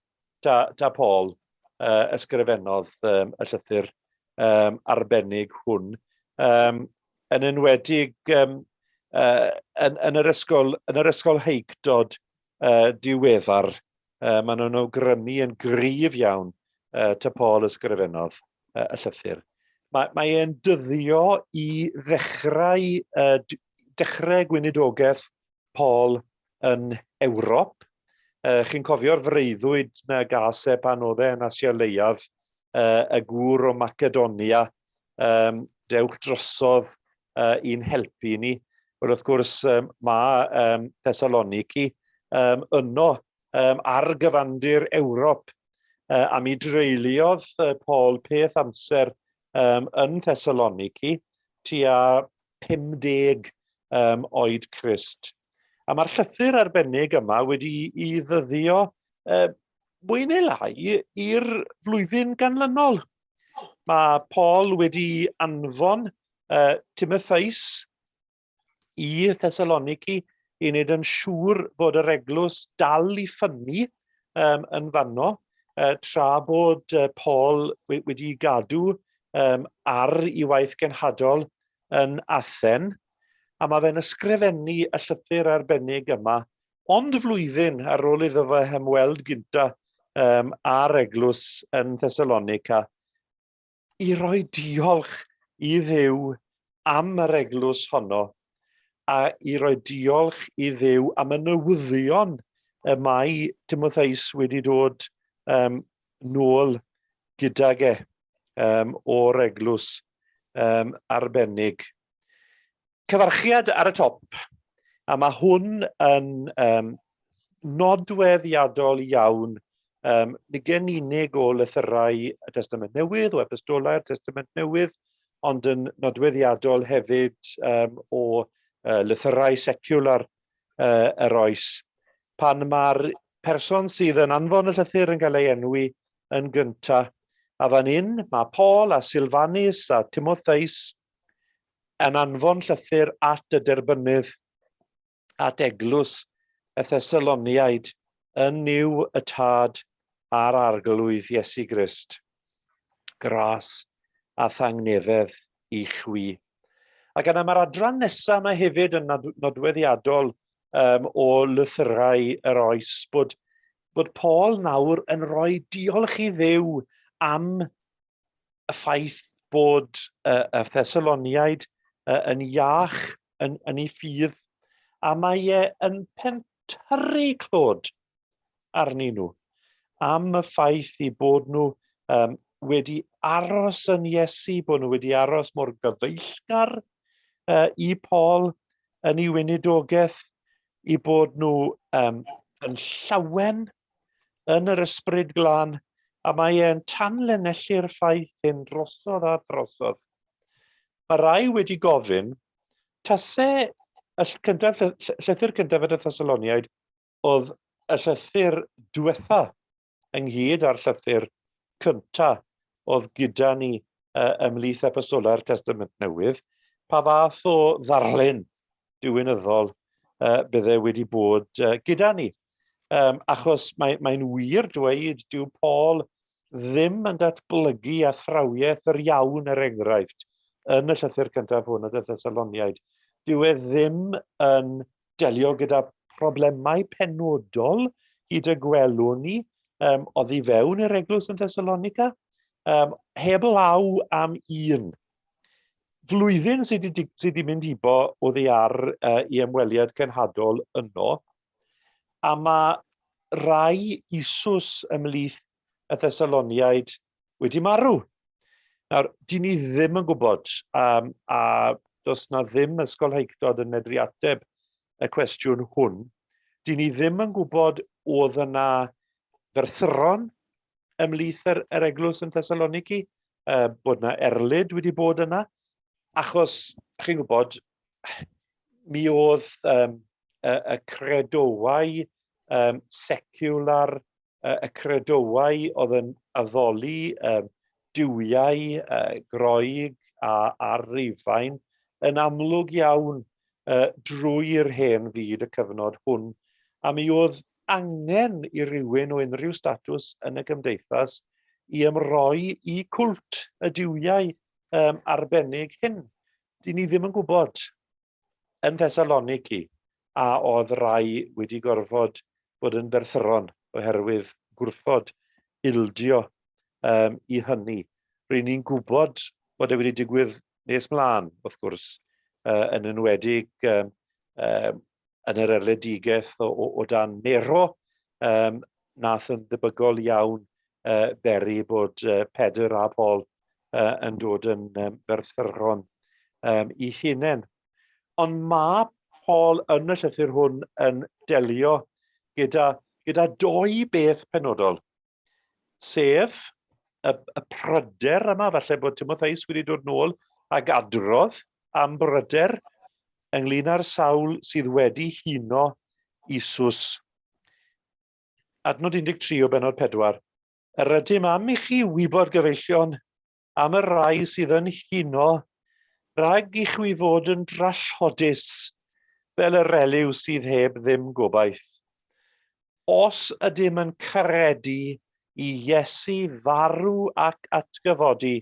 ta, ta Paul uh, ysgrifennodd um, y llythyr um, arbennig hwn. Um, yn enwedig um, uh, yn, yn, yr ysgol, yn yr ysgol heicdod uh, diweddar, uh, maen nhw'n awgrymu yn gryf iawn uh, ta Paul ysgrifennodd uh, y llythyr. Mae, mae e'n dyddio i ddechrau, uh, dechrau gweinidogaeth Paul yn Ewrop. Uh, chi'n cofio'r freuddwyd na gas e pan oedd e yn Asia Leiaf. y gŵr o Macedonia, dewch drosodd i'n helpu ni. Wel, wrth gwrs, mae Thessaloniki yno ar gyfandir Ewrop, a mi dreuliodd Paul peth amser yn Thessaloniki tua 50 oed Crist. A mae'r llythyr arbennig yma wedi i ddyddio mwy neu lai i'r flwyddyn ganlynol. Mae Paul wedi anfon Timotheus i Thessaloniki i wneud yn siŵr bod yr eglwys dal i ffynnu yn fanno, tra bod Paul wedi gadw ar i waith genhadol yn Athen, a mae fe'n ysgrifennu y llythyr arbennig yma, ond flwyddyn ar ôl iddo fe ymweld gynta â'r eglwys yn Thessalonica, i roi diolch i Dduw am yr eglwys honno, a i roi diolch i Dduw am y newyddion y mae Timotheus wedi dod nôl gydag e o'r eglwys arbennig. Cyfarchiad ar y top, a mae hwn yn nodweddiadol iawn, nid yn unig o lythyrau y Testament Newydd, o epistolau'r Testament Newydd, ond yn nodweddiadol hefyd o lythyrau seciwlar yr oes. Pan mae'r person sydd yn anfon y llythyr yn cael ei enwi yn gyntaf, a fan hyn mae Paul a Silfanus a Timotheus yn anfon llythyr at y derbynnydd, at eglwys y Thessaloniaid yn Nuw y Tad a'r Arglwydd Iesu Grist. Gras a thangnefedd i chwi. Ac yna mae'r adran nesaf yma hefyd yn nodweddiadol o lythyrau yr oes, bod Paul nawr yn rhoi diolch i Dduw am y ffaith bod y Thessaloniaid yn iach yn ei ffydd, a mae e yn pentyrru clod arnyn nhw am y ffaith i bod nhw wedi aros yn Iesu, bod nhw wedi aros mor gyfeillgar i Paul yn ei weinidogaeth, i bod nhw yn llawen yn yr ysbryd glân, a mae e'n tanlinellu'r ffaith hyn drosodd a throsodd. Mae rai wedi gofyn, tase y cyntaf, llythyr cyntaf y Thessaloniaid oedd y llythyr diwetha ynghyd â'r llythyr cynta oedd gyda ni ymhlith epistolau'r Testament Newydd, pa fath o ddarlun diwinyddol bydde wedi bod gyda ni. Achos mae'n wir dweud dyw Paul ddim yn datblygu athrawiaeth yr iawn, er enghraifft, yn y llythyr cyntaf hwn at y Thessaloniaid. Dyw e ddim yn delio gyda problemau penodol hyd y gwelwn ni oddi fewn i'r eglwys yn Thessalonica, heb law am un. Flwyddyn sydd wedi, sy wedi mynd ibo oddi ar i ymweliad cenhadol yno, a mae rai Isus ymhlith y Thessaloniaid wedi marw. Nawr, dyn ni ddim yn gwybod, a does na ddim ysgolheictod yn medru ateb y cwestiwn hwn. Dyn ni ddim yn gwybod oedd yna ferthyron ymhlith yr eglwys yn Thessaloniki, bod yna erlid wedi bod yna, achos, chi'n gwybod, mi oedd y credoau secular, y credoau oedd yn addoli duwiau Groeg a Rufain yn amlwg iawn drwy'r hen fyd y cyfnod hwn, a mi oedd angen i rywun o unrhyw statws yn y gymdeithas i ymroi i cwlt y duwiau arbennig hyn. Dyn ni ddim yn gwybod yn Thessaloniki a oedd rai wedi gorfod bod yn ferthyron oherwydd gwrthod ildio i hynny. Ry'n ni'n gwybod bod e wedi digwydd nes mlaen, wrth gwrs, yn enwedig yn yr erledigaeth o dan Nero, nath yn debygol iawn beri bod Pedr a Paul yn dod yn ferthyron i hunain. Ond mae Paul yn y llythyr hwn yn delio gyda, gyda doi beth penodol, sef y, y pryder yma, falle bod Timotheus wedi dod nôl ag adrodd am bryder ynglyn â'r sawl sydd wedi huno Isus. Adnod 13 o benod 4. Yr ydym am i chi wybod, gyfeillion, am y rhai sydd yn huno, rhag i chwi fod yn drallodus fel yr eliw sydd heb ddim gobaith. Os ydym yn credu i Iesu farw ac atgyfodi,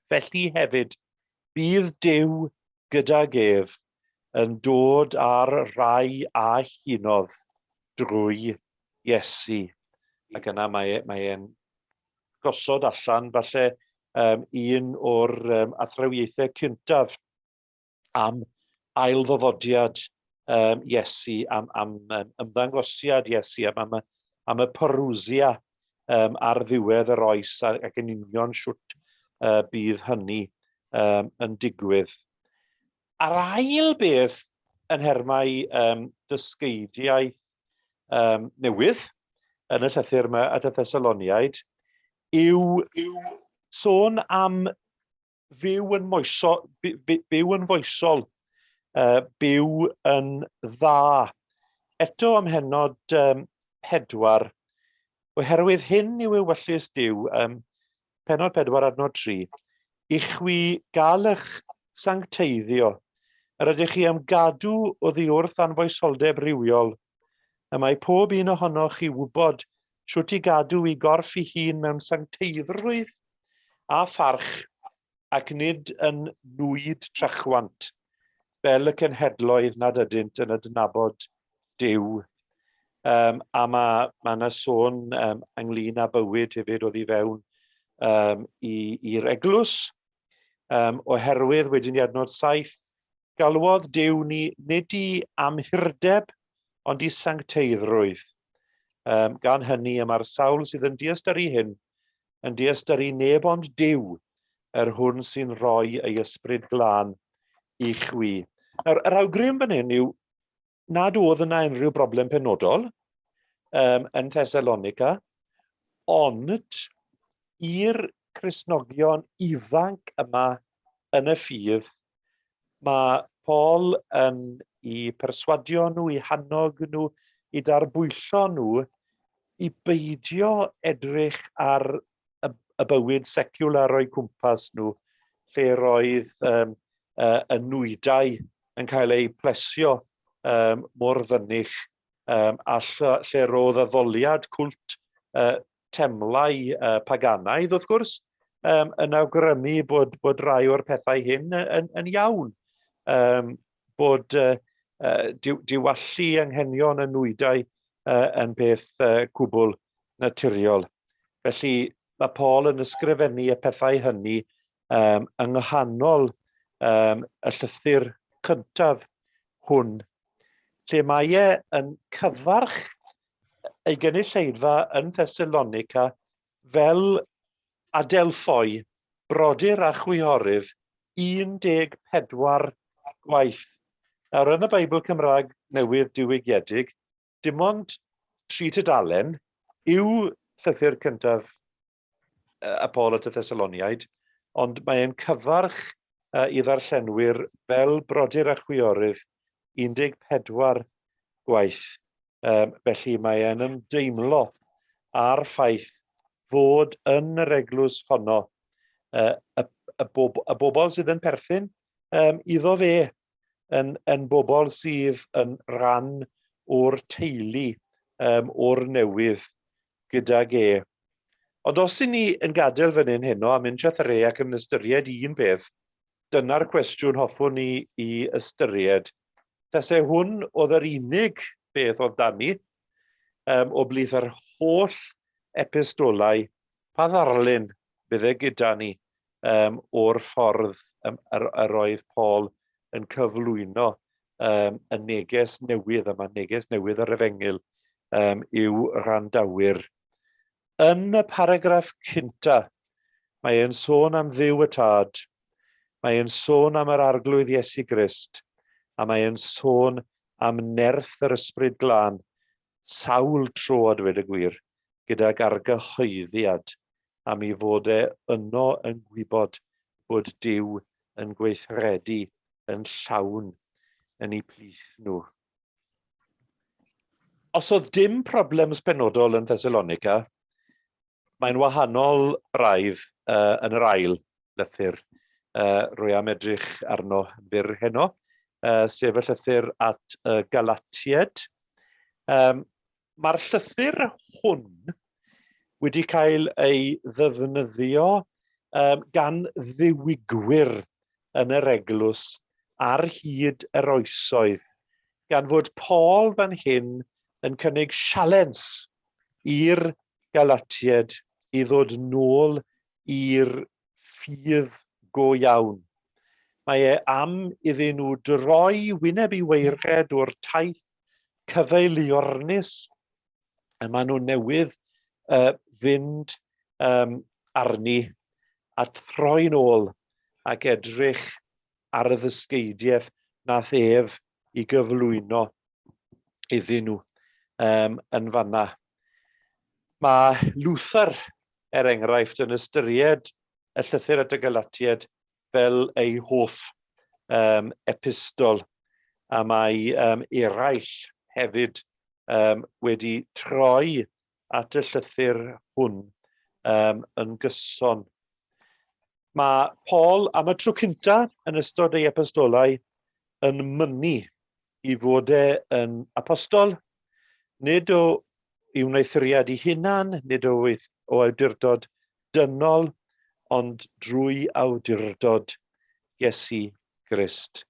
felly hefyd bydd Duw gydag ef yn dod â'r rhai a hunodd drwy Iesu. Ac yna mae, e, mae e'n gosod allan falle um, un o'r um, athrawiaethau cyntaf am ailddyfodiad um, Iesu, am, am um, ymddangosiad Iesu, am, am, y, am y parousia um, ar ddiwedd yr oes ac yn union siwt uh, bydd hynny um, yn digwydd. A'r ail beth yn nhermau um, dysgeidiaeth um, newydd yn y llythyr yma at y Thessaloniaid yw, yw sôn am fyw yn, moeso, by, by, byw yn foesol, uh, byw yn dda. Eto ym mhennod um, pedwar, oherwydd hyn yw ewyllys Duw, um, penod 4 adnod 3, i chwi gael eich sancteiddio, yr ydych chi am gadw oddi wrth anfoesoldeb rhywiol. Y mae pob un ohonoch chi wybod shwt i gadw i gorff i hun mewn sancteiddrwydd a pharch ac nid yn nwyd trachwant, fel y cenhedloedd nad ydynt yn adnabod Duw. Um, a mae ma yna sôn um, ynglyn â bywyd hefyd oddi fewn um, i'r eglwys, um, oherwydd wedyn i adnod 7, galwodd Duw ni nid i amhurdeb, ond i sancteiddrwydd. Um, gan hynny, y mae'r sawl sydd yn diystyru hyn, yn diystyru neb ond Duw, yr hwn sy'n rhoi ei ysbryd glân i chwi. Nawr, yr awgrym fan hyn yw nad oedd yna unrhyw broblem penodol um, yn Thessalonica, ond i'r Cristnogion ifanc yma yn y ffydd, mae Paul yn i perswadio nhw, i hannog nhw, i darbwyllo nhw i beidio edrych ar y, y bywyd seciwlar o'u cwmpas nhw, lle roedd um, y nwydau yn cael eu plesio um, mor fynych, um, a lle, lle roedd addoliad cwlt uh, temlau uh, paganaidd, wrth gwrs, um, yn awgrymu bod, bod rai o'r pethau hyn yn, yn iawn, um, bod uh, uh, diwallu anghenion y nwydau uh, yn beth uh, cwbl naturiol. Felly mae Paul yn ysgrifennu y pethau hynny um, yng nghanol um, y llythyr cyntaf hwn, lle mae e yn cyfarch ei gynulleidfa yn Thessalonica fel adelphoi, brodyr a chwiorydd, 14 gwaith. Nawr, yn y Beibl Cymraeg newydd diwygiedig, dim ond tri tudalen yw llythyr cyntaf y Paul at y Thessaloniaid, ond mae e'n cyfarch i ddarllenwyr fel brodyr a chwiorydd 14 gwaith. Um, felly mae e'n ymdeimlo â'r ffaith fod yn yr eglwys honno uh, y, y, bob, y bobl sydd yn perthyn um, iddo fe yn, yn bobl sydd yn rhan o'r teulu um, o'r newydd gydag e. Ond os y'n ni yn gadael fan hyn heno a mynd Trethyre ac yn ystyried un peth, dyna'r cwestiwn hoffwn ni i ystyried. Tase hwn oedd yr unig beth oedd dan ni, um, o blith yr holl epistolau, pa ddarlun bydde gyda ni um, o'r ffordd um, yr, yr oedd Paul yn cyflwyno um, y neges newydd yma, neges newydd yr efengyl um, i'w randawyr. Yn y paragraff cynta, mae e'n sôn am Dduw y Tad, mae e'n sôn am yr Arglwydd Iesu Grist, a mae e'n sôn am nerth yr Ysbryd Glân, sawl tro a dweud y gwir, gydag argyhoeddiad am ei fod e yno yn gwybod bod Duw yn gweithredu yn llawn yn eu plith nhw. Os oedd dim problems penodol yn Thessalonica, mae'n wahanol braidd yn yr ail lythyr rwy am edrych arno yn fyr heno, sef y llythyr at y Galatiaid. Mae'r llythyr hwn wedi cael ei ddefnyddio gan ddiwygwyr yn yr eglwys ar hyd yr oesoedd, gan fod Paul fan hyn yn cynnig sialens i'r Galatiaid i ddod nôl i'r ffydd go iawn. Mae e am iddyn nhw droi wyneb i waered o'r taith cyfeiliornus y maen nhw newydd fynd arni a troi'n ôl ac edrych ar y ddysgeidiaeth nath ef i gyflwyno iddyn nhw yn fanna. Mae Luther, er enghraifft, yn ystyried y llythyr at y Galatiaid fel ei hoff epistol, a mae eraill hefyd wedi troi at y llythyr hwn yn gyson. Mae Paul am y tro cyntaf yn ystod ei epistolau yn mynnu i fod e yn apostol, nid o i wneuthuriad ei hunan, nid o, o awdurdod dynol, ond drwy awdurdod Iesu Grist.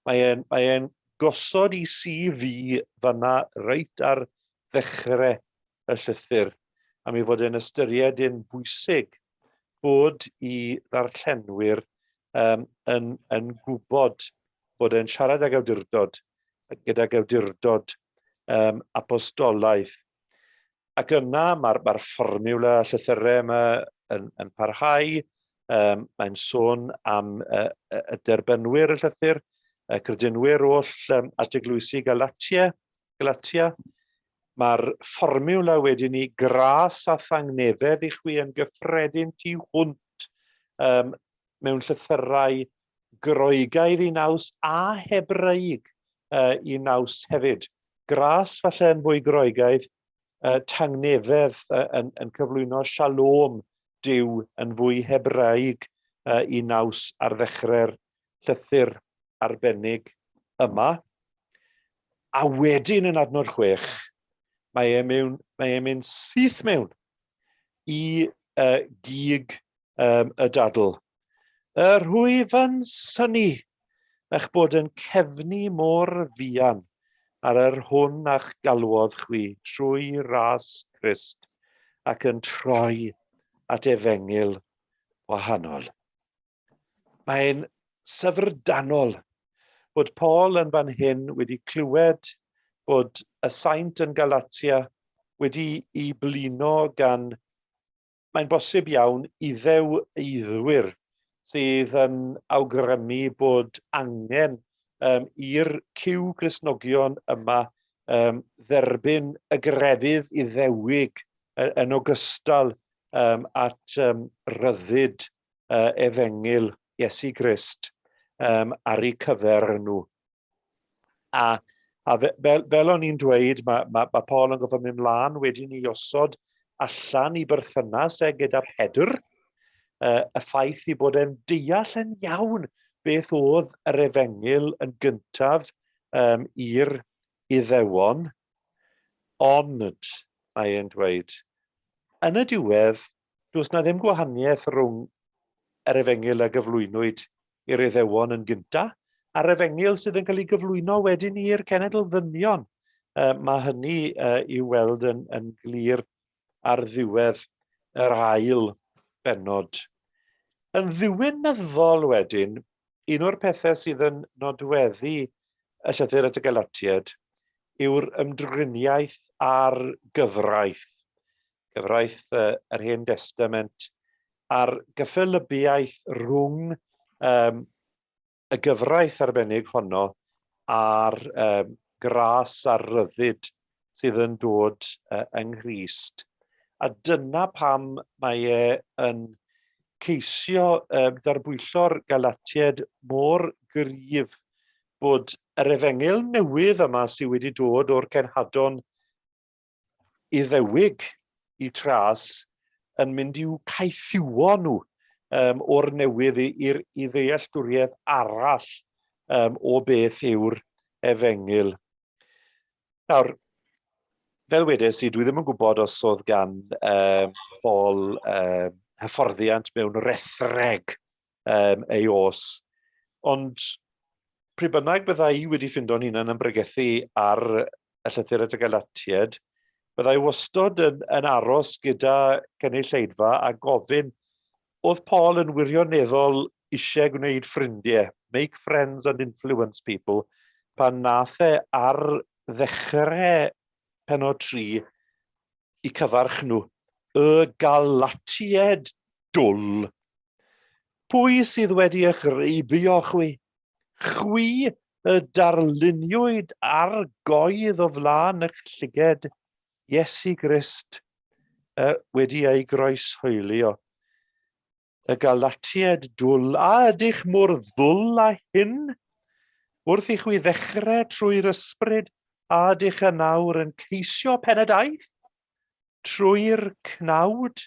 Mae e'n mae e gosod i CV fanna reit ar ddechrau y llythyr, am ei fod e'n ystyried yn bwysig bod i ddarllenwyr yn, yn gwybod bod e'n siarad ag awdurdod, gydag awdurdod apostolaidd. Ac yna mae'r mae fformiwla llythyrau yma yn, yn parhau. Mae'n sôn am y derbynwyr y llythyr, y credinwyr oll at eglwysi Galatia, Galatia. Mae'r fformiwla wedyn ni, gras a thangnefedd i chwi yn gyffredin tu hwnt mewn llythyrau Groegaidd i naws a Hebreig i naws hefyd. Gras falle yn fwy Groegaidd, tangnefedd yn, yn cyflwyno shalom Duw yn fwy Hebraeg i naws ar ddechrau'r llythyr arbennig yma. A wedyn yn adnod 6, mae e'n mewn, mae e'n mynd syth mewn i gig y dadl. Yr rwyf yn synnu eich bod yn cefnu mor fuan ar yr hwn a'ch galwodd chwi trwy ras Crist ac yn troi at efengyl wahanol. Mae'n syfrdanol bod Paul yn fan hyn wedi clywed bod y saint yn Galatia wedi i blino gan mae'n bosib iawn, Iddew eiddwyr sydd yn awgrymu bod angen i'r cyw Gristnogion yma dderbyn y grefydd Iddewig yn ogystal at ryddid efengyl Iesu Grist ar eu cyfer nhw. A, a fe, fel, fel o'n i'n dweud, mae, mae, mae Paul yn gofyn mynd mlaen wedyn i osod allan i berthynas e gyda Pedr, y ffaith i bod e'n deall yn iawn beth oedd yr efengyl yn gyntaf i'r Iddewon, ond, mae e'n dweud, yn y diwedd, does na ddim gwahaniaeth rhwng yr efengyl a gyflwynwyd i'r Iddewon yn gynta, a'r efengyl sydd yn cael ei gyflwyno wedyn i'r cenedl ddynion. Mae hynny i'w weld yn, yn glir ar ddiwedd yr ail bennod. Yn ddiwinyddol wedyn, un o'r pethau sydd yn nodweddu y llythyr at y Galatiaid yw'r ymdriniaeth â'r gyfraith. Cyfraith yr Hen Destament, a'r gyffelybiaeth rhwng um, y gyfraith arbennig honno a'r um, gras a'r ryddid sydd yn dod yng Nghrist. A dyna pam mae e yn ceisio um, darbwyllo'r Galatiaid mor gryf bod yr efengyl newydd yma sydd wedi dod o'r cenhadon Iddewig i tras yn mynd i'w caethiwo nhw um, o'r newydd i'r i ddealltwriaeth arall um, o beth yw'r efengyl. Nawr, fel wedes i, dwi ddim yn gwybod os oedd gan um, Paul um, hyfforddiant mewn rethreg um, ei os, ond pryd bynnag bydda i wedi ffindo'n hunan yn bregethu ar y llythyr at y Galatiaid, byddai wastod yn, yn aros gyda cynulleidfa a gofyn, oedd Paul yn wirioneddol eisiau gwneud ffrindiau, make friends and influence people, pan nath e ar ddechrau penod 3 i cyfarch nhw, y Galatiaid dwl. Pwy sydd wedi eich reibio chwi? Chwi y darluniwyd ar goedd o flaen eich llyged, Iesu Grist, wedi ei groeshoelio. Y Galatiaid dwl, a ydych mor ddwl â hyn? Wrth i chwi ddechrau trwy'r ysbryd, a ydych yn awr yn ceisio pen y daith? Trwy'r cnawd?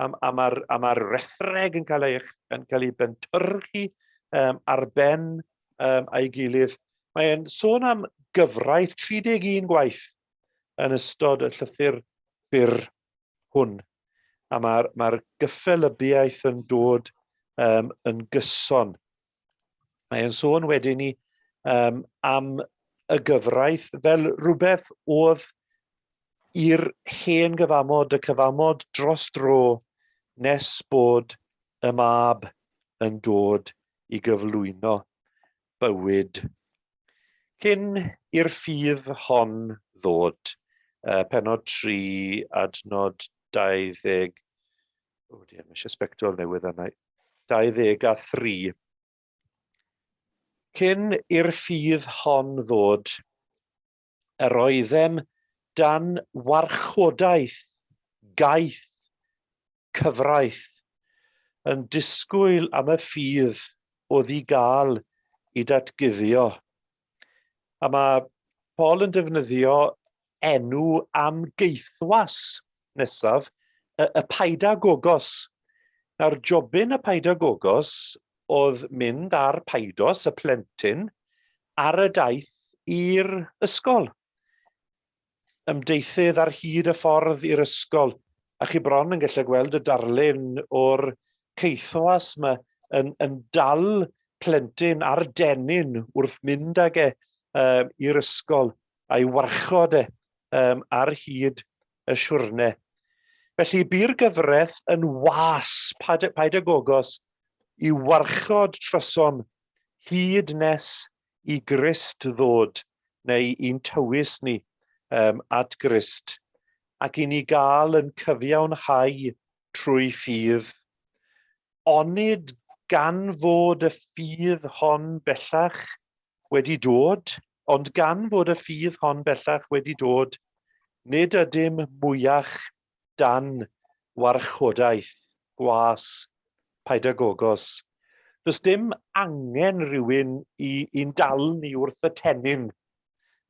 A, a mae'r ma rethreg yn cael ei, yn cael ei bentyrchu um, ar ben um, a'i gilydd. Mae'n sôn am gyfraith 31 gwaith yn ystod y llythyr byr hwn. A mae'r mae gyffelybiaeth yn dod um, yn gyson. Mae'n sôn wedyn ni um, am y gyfraith fel rhywbeth oedd i'r hen gyfamod, y cyfamod dros dro, nes bod y mab yn dod i gyflwyno bywyd. Cyn i'r ffydd hon ddod, uh, penod 3, adnod 20, o oh dear, mae eisiau sbectol newydd yna, 23. Cyn i'r ffydd hon ddod, yr oeddem dan warchodaeth gaeth cyfraith, yn disgwyl am y ffydd oedd i gael i datguddio. A mae Paul yn defnyddio enw am geithwas nesaf, y, y paidagogos. Nawr, jobyn y paidagogos oedd mynd â'r paidos, y plentyn, ar y daith i'r ysgol. Ymdeithydd ar hyd y ffordd i'r ysgol, a chi bron yn gallu gweld y darlun o'r ceithwas yma yn, yn dal plentyn ar dennyn wrth mynd ag e um, i'r ysgol a'i warchod e um, ar hyd y siwrne. Felly bu'r gyfraith yn was paidagogos i warchod trosom hyd nes i Grist ddod, neu i'n tywys ni um, at Grist, ac i ni gael yn cyfiawnhau trwy ffydd. Onid gan fod y ffydd hon bellach wedi dod, ond gan fod y ffydd hon bellach wedi dod, nid ydym mwyach dan warchodaeth gwas paidagogos. Does dim angen rhywun i, i'n dal ni wrth y tennyn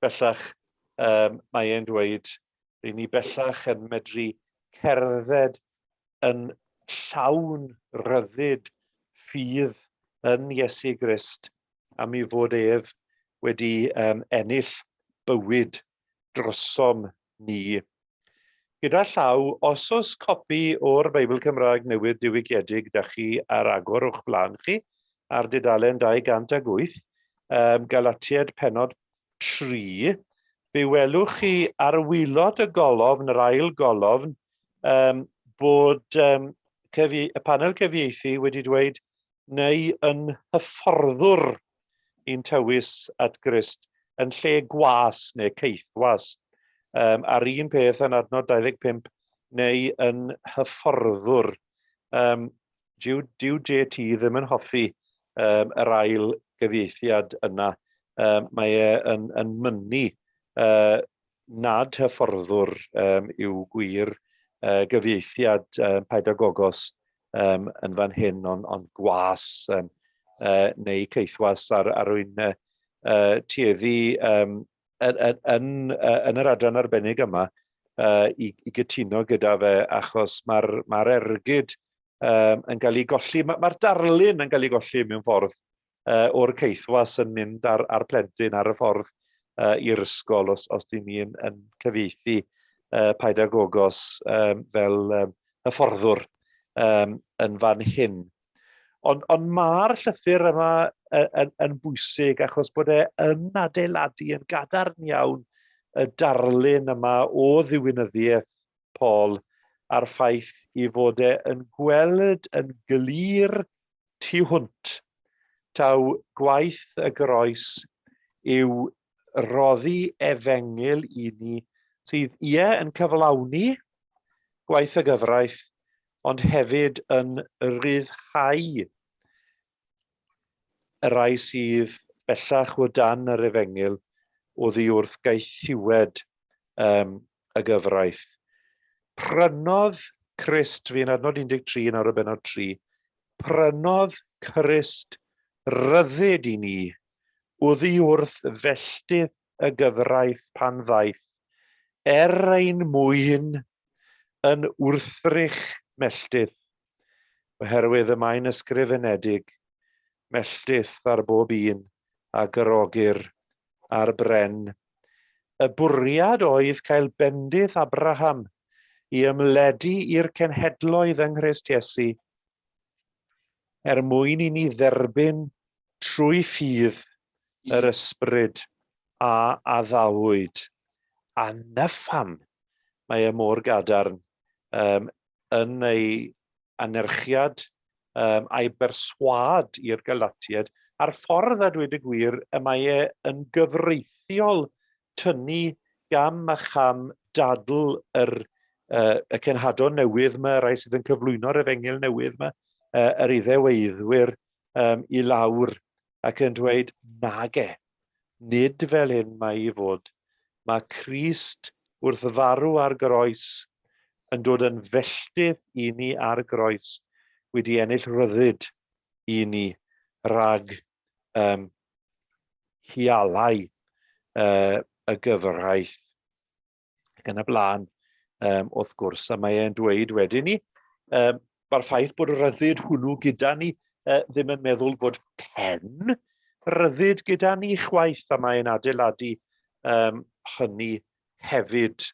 bellach, um, mae e'n dweud, ry'n ni bellach yn medru cerdded yn llawn rhyddid ffydd yn Iesu Grist am ei fod ef wedi um, ennill bywyd drosom ni. Gyda llaw, os oes copi o'r Beibl Cymraeg Newydd Diwygiedig da chi ar agor o'ch blaen chi, ar dudalen 208, um, Galatiaid penod 3, fe welwch chi ar wylod y golofn, yr ail golofn, um, bod um, cyfie y panel cyfieithu wedi dweud neu yn hyfforddwr i'n tywys at Grist yn lle gwas neu caethwas. Um, a'r un peth yn adnod 25 neu yn hyfforddwr. Um, dyw, dyw JT ddim yn hoffi um, yr ail gyfieithiad yna. Um, mae e yn, yn mynnu uh, nad hyfforddwr um, yw gwir uh, gyfieithiad um, paedagogos um, yn fan hyn, ond on gwas um, uh, neu caethwas ar, ar rwy'n uh, uh, tueddu um, yn, yn, yn, yn yr adran arbennig yma uh, i, i gytuno gyda fe achos mae'r ma ergyd um, yn cael ei golli, mae'r ma darlun yn cael ei golli mewn ffordd uh, o'r caethwas yn mynd ar, ar plentyn ar y ffordd uh, i'r ysgol os, os dyn ni yn, yn cyfieithu uh, paedagogos um, fel um, hyfforddwr um, yn fan hyn. Ond, ond mae'r llythyr yma yn, yn bwysig achos bod e yn adeiladu yn gadarn iawn y darlun yma o ddiwinyddiaeth Paul a'r ffaith i fod e yn gweld yn glir tu hwnt taw gwaith y groes yw roddi efengyl i ni sydd ie yn cyflawni gwaith y gyfraith, ond hefyd yn rhyddhau y rhai sydd bellach o dan yr efengyl oddi wrth gaethiwed um, y gyfraith. Prynodd Crist, fi'n adnod 13 nawr o benod 3, prynodd Crist ryddid i ni oddi wrth felltith y gyfraith pan ddaeth, er ein mwyn yn wrthrych melltith, oherwydd y mae'n ysgrifenedig, melltith ar bob un a gyrogir ar bren. Y bwriad oedd cael bendith Abraham i ymledu i'r cenhedloedd yng Nghrist Iesu, er mwyn i ni dderbyn trwy ffydd yr ysbryd a addawyd. A na pham mae e mor gadarn um, yn ei anerchiad um, a'i berswâd i'r Galatiaid, a'r ffordd, a dweud y gwir, y mae e yn gyfreithiol tynnu gam a cham dadl yr, uh, y cenhadon newydd yma, y rhai sydd yn cyflwyno'r efengyl newydd yma, uh, yr iddeweiddwyr um, i lawr ac yn dweud, nage, nid fel hyn mae i fod. Mae Crist wrth farw ar groes yn dod yn felltith i ni ar groes, wedi ennill rhyddid i ni rhag um, hialau uh, y gyfraith ac yn y blaen, um, wrth gwrs, a mae e'n dweud wedyn ni, um, mae'r ffaith bod rhyddid hwnnw gyda ni uh, ddim yn meddwl fod pen rhyddid gyda ni chwaith, a mae'n adeiladu um, hynny hefyd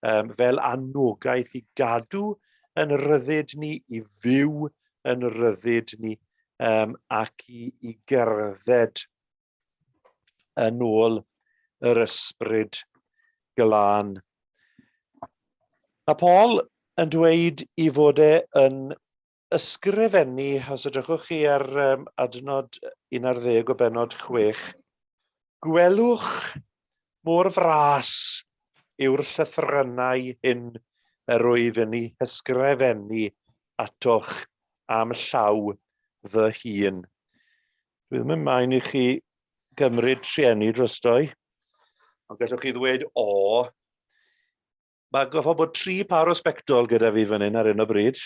um, fel anogaeth i gadw yn rhyddid ni, i fyw yn rhyddid ni, um, ac i, i gerdded yn ôl yr ysbryd glân. Mae Paul yn dweud i fod e yn ysgrifennu, os ydrychwch chi ar um, adnod 11 o benod 6, gwelwch mor fras yw'r llythrennau hyn yr wyf yn ei hysgrifennu atoch am llaw fy hun. Dwi ddim yn maen i chi gymryd trueni drostoi, ond gallwch chi ddweud o. Mae goffa bod tri par o sbectol gyda fi fan hyn ar hyn o bryd.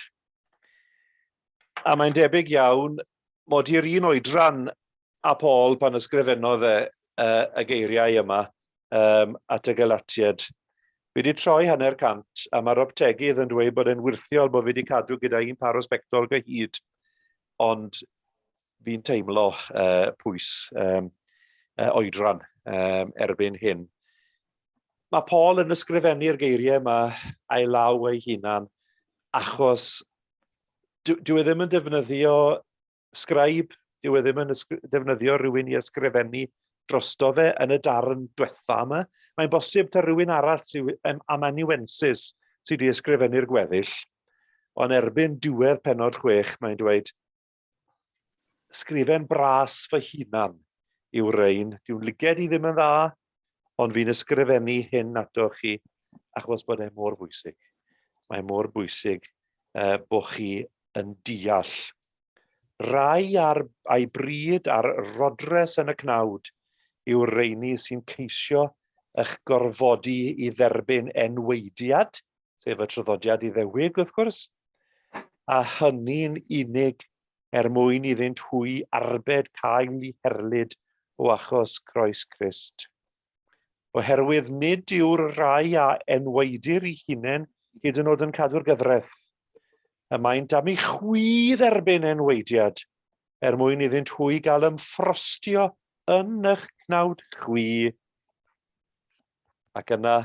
A mae'n debyg iawn mod i'r un oedran a Paul pan ysgrifennodd e uh, y geiriau yma um, at y Galatiad. Fi wedi troi hanner cant a mae'r optegydd yn dweud bod e'n wyrthiol bod fi wedi cadw gyda un par o sbectol gyhyd. Ond fi'n teimlo uh, pwys um, uh, oedran um, erbyn hyn. Mae Paul yn ysgrifennu'r geiriau yma a'i law ei hunan achos dyw e ddim yn defnyddio sgraib, dyw e ddim yn defnyddio rhywun i ysgrifennu drosto fe yn y darn diwetha yma. Mae'n bosib ta rhywun arall sydd amanuensis sydd wedi ysgrifennu'r gweddill, ond erbyn diwedd penod 6 mae'n dweud, Sgrifen bras fy hunan yw rein. Dyw'n lyged i ddim yn dda, ond fi'n ysgrifennu hyn atoch chi achos bod e mor bwysig. Mae mor bwysig bod chi yn deall. Rai ar a'i bryd ar rodres yn y cnawd yw'r rheini sy'n ceisio eich gorfodi i dderbyn enwaediad, sef y traddodiad Iddewig wrth gwrs, a hynny'n unig er mwyn iddynt hwy arbed cael eu herlid o achos croes Crist. Oherwydd nid yw'r rhai a enwaedir i hunain hyd yn oed yn cadw'r gyfraith. Y maent am i chwi dderbyn enwaediad, er mwyn iddynt hwy gael ymffrostio yn eich cnawd chwi. Ac yna,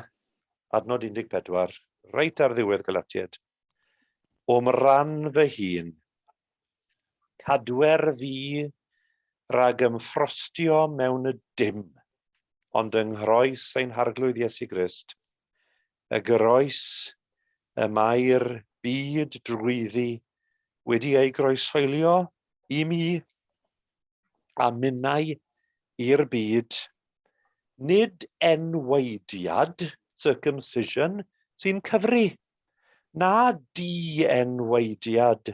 adnod 14, reit ar ddiwedd Galatiaid. O'm rhan fy hun, Cadwer fi rhag ymffrostio mewn y dim, ond yng nghroes ein Harglwydd Iesu Grist, y groes y mae'r byd drwyddi wedi ei groeshoelio i mi a minnau i'r byd. Nid enwaediad, circumcision, sy'n cyfri, na di-enwaediad,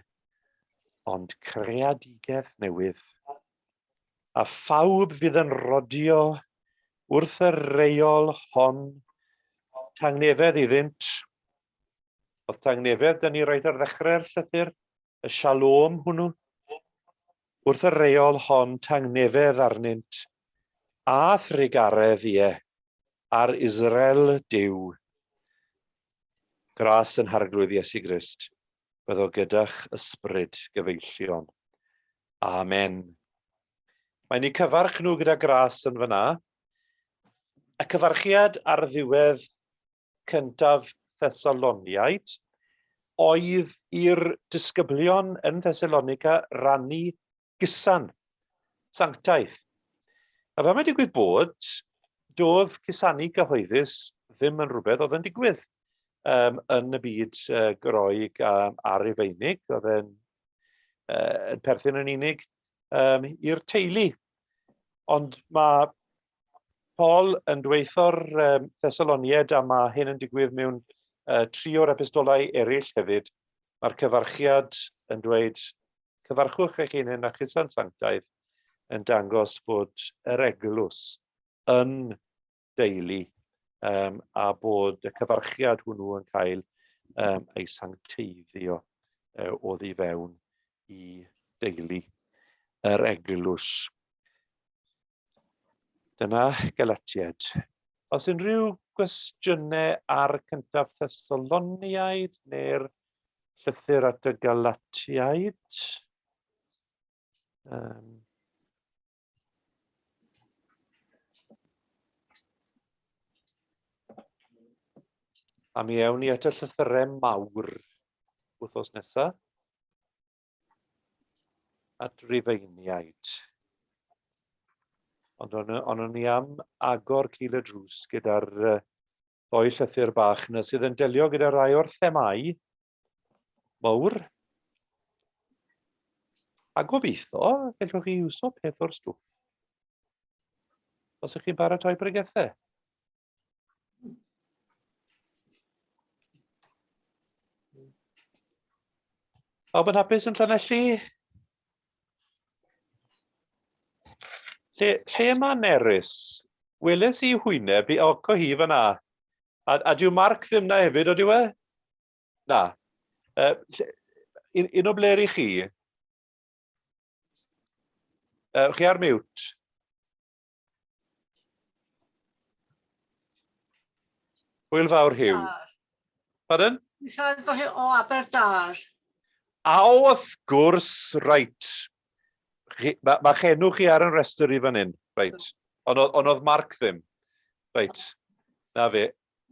ond creadigaeth newydd. A phawb fydd yn rodio wrth y reol hon tangnefedd iddynt. Oedd tangnefedd dyn ni reit ar ddechrau'r llythyr, y shalom hwnnw. Wrth y reol hon tangnefedd arnynt, a thrugaredd, ie, ar Israel Duw. Gras yn Harglwydd Iesu Grist, byddo gyda'ch ysbryd, gyfeillion. Amen. Mae'n eu cyfarch nhw gyda gras yn fyna. Y cyfarchiad ar ddiwedd cyntaf Thessaloniaid oedd i'r disgyblion yn Thessalonica rannu gusan sanctaidd. A fel mae'n digwydd bod, doedd cusanu cyhoeddus ddim yn rhywbeth oedd yn digwydd um, yn y byd uh, Groeg a, a Rufeinig, oedd e'n uh, yn perthyn yn unig um, i'r teulu. Ond mae Paul yn dweutho'r um, Thessaloniaid, a mae hyn yn digwydd mewn uh, tri o'r epistolau eraill hefyd, mae'r cyfarchiad yn dweud Cyfarchwch eich hunain â chusan sanctaidd yn dangos bod yr eglwys yn deulu um, a bod y cyfarchiad hwnnw yn cael um, ei sancteiddio uh, oddi fewn i deulu yr eglwys. Dyna Galatiaid. Os unrhyw gwestiynau ar cyntaf Thessaloniaid neu'r llythyr at y Galatiaid? Um, a mi ewn ni at y llythyrau mawr wythnos nesaf. At Rufeiniaid. Ond o'n, on o'n i am agor cil y drws gyda'r uh, ddoi llythyr bach yna sydd yn delio gyda rai o'r themau mawr. A gobeithio, gallwch chi iwso peth o'r stwff. Os ydych chi'n paratoi pregethau. Pawb yn hapus yn Llanelli? Lle, lle mae Nerys? Weles i hwyneb i, o, co hi fyna. A, a dyw Mark ddim na hefyd, o dyw e? Na. Uh, lle, un, un o ble i chi? Uh, chi ar mute? Hwyl fawr, Hugh. Pardon? Siarad fo o Aberdâr. A wrth gwrs, reit. Mae ma chenw chi ar yn rhestr i fan hyn, reit. Ond on oedd Mark ddim. Reit, na fe.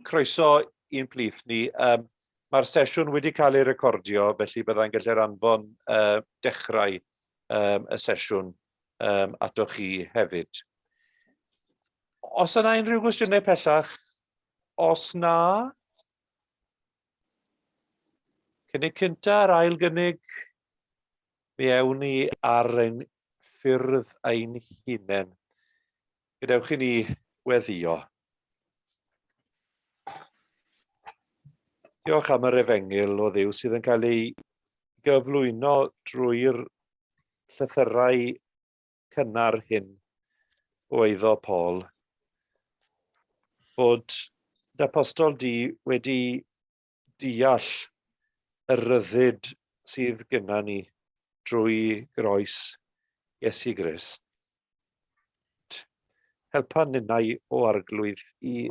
Croeso i'n plith ni. Um, Mae'r sesiwn wedi cael ei recordio, felly byddai'n gallu'r anfon uh, dechrau um, y sesiwn um, atoch chi hefyd. Os yna unrhyw gwestiynau pellach, os na, cynnig cynta a'r ail gynnig, mi ewn ni ar ein ffyrdd ein hunain. Gadewch i ni weddio. Diolch am yr efengyl o Dduw sydd yn cael ei gyflwyno drwy'r llythyrau cynnar hyn o eiddo Paul, bod dy apostol di wedi deall y rhyddid sydd gyda ni drwy groes Iesu Grist. Helpa ninnau o Arglwydd i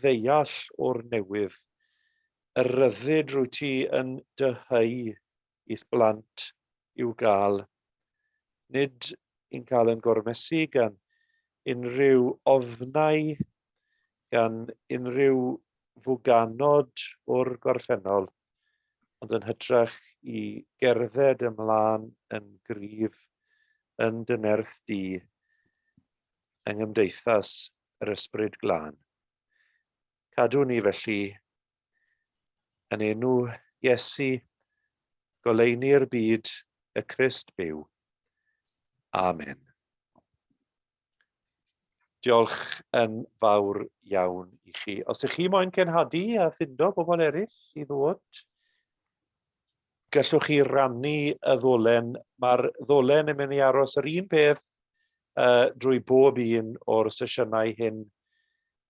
ddeall o'r newydd y rhyddid rwy ti yn dyheu i'th blant i'w gael. Nid i'n cael yn gormesu gan unrhyw ofnau, gan unrhyw fwganod o'r gorffennol, ond yn hytrach i gerdded ymlaen yn gryf yn dy nerth di yng nghymdeithas yr Ysbryd Glân. Cadw ni felly yn enw Iesu, goleuni'r byd, y Crist byw. Amen. Diolch yn fawr iawn i chi. Os ydych chi moyn cenhadu a ffindo bobl eraill i ddod, gallwch chi rannu y ddolen. Mae'r ddolen yn mynd i aros yr un peth uh, drwy bob un o'r sesiynau hyn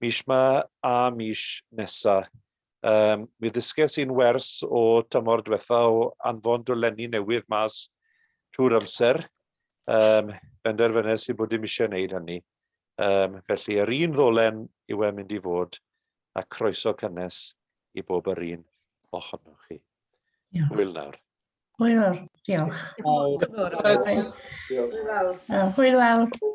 mis ma a mis nesa. Um, mi ddysges i'n wers o tymor diwetha o anfon dolenni newydd mas trwy'r amser. Um, benderfynes i bod dim eisiau gwneud hynny. Um, felly yr un ddolen yw e'n mynd i fod a croeso cynnes i bob yr un ohonoch chi. Hwyl nawr. Hwyl fawr, diolch. Diolch. Hwyl fawr.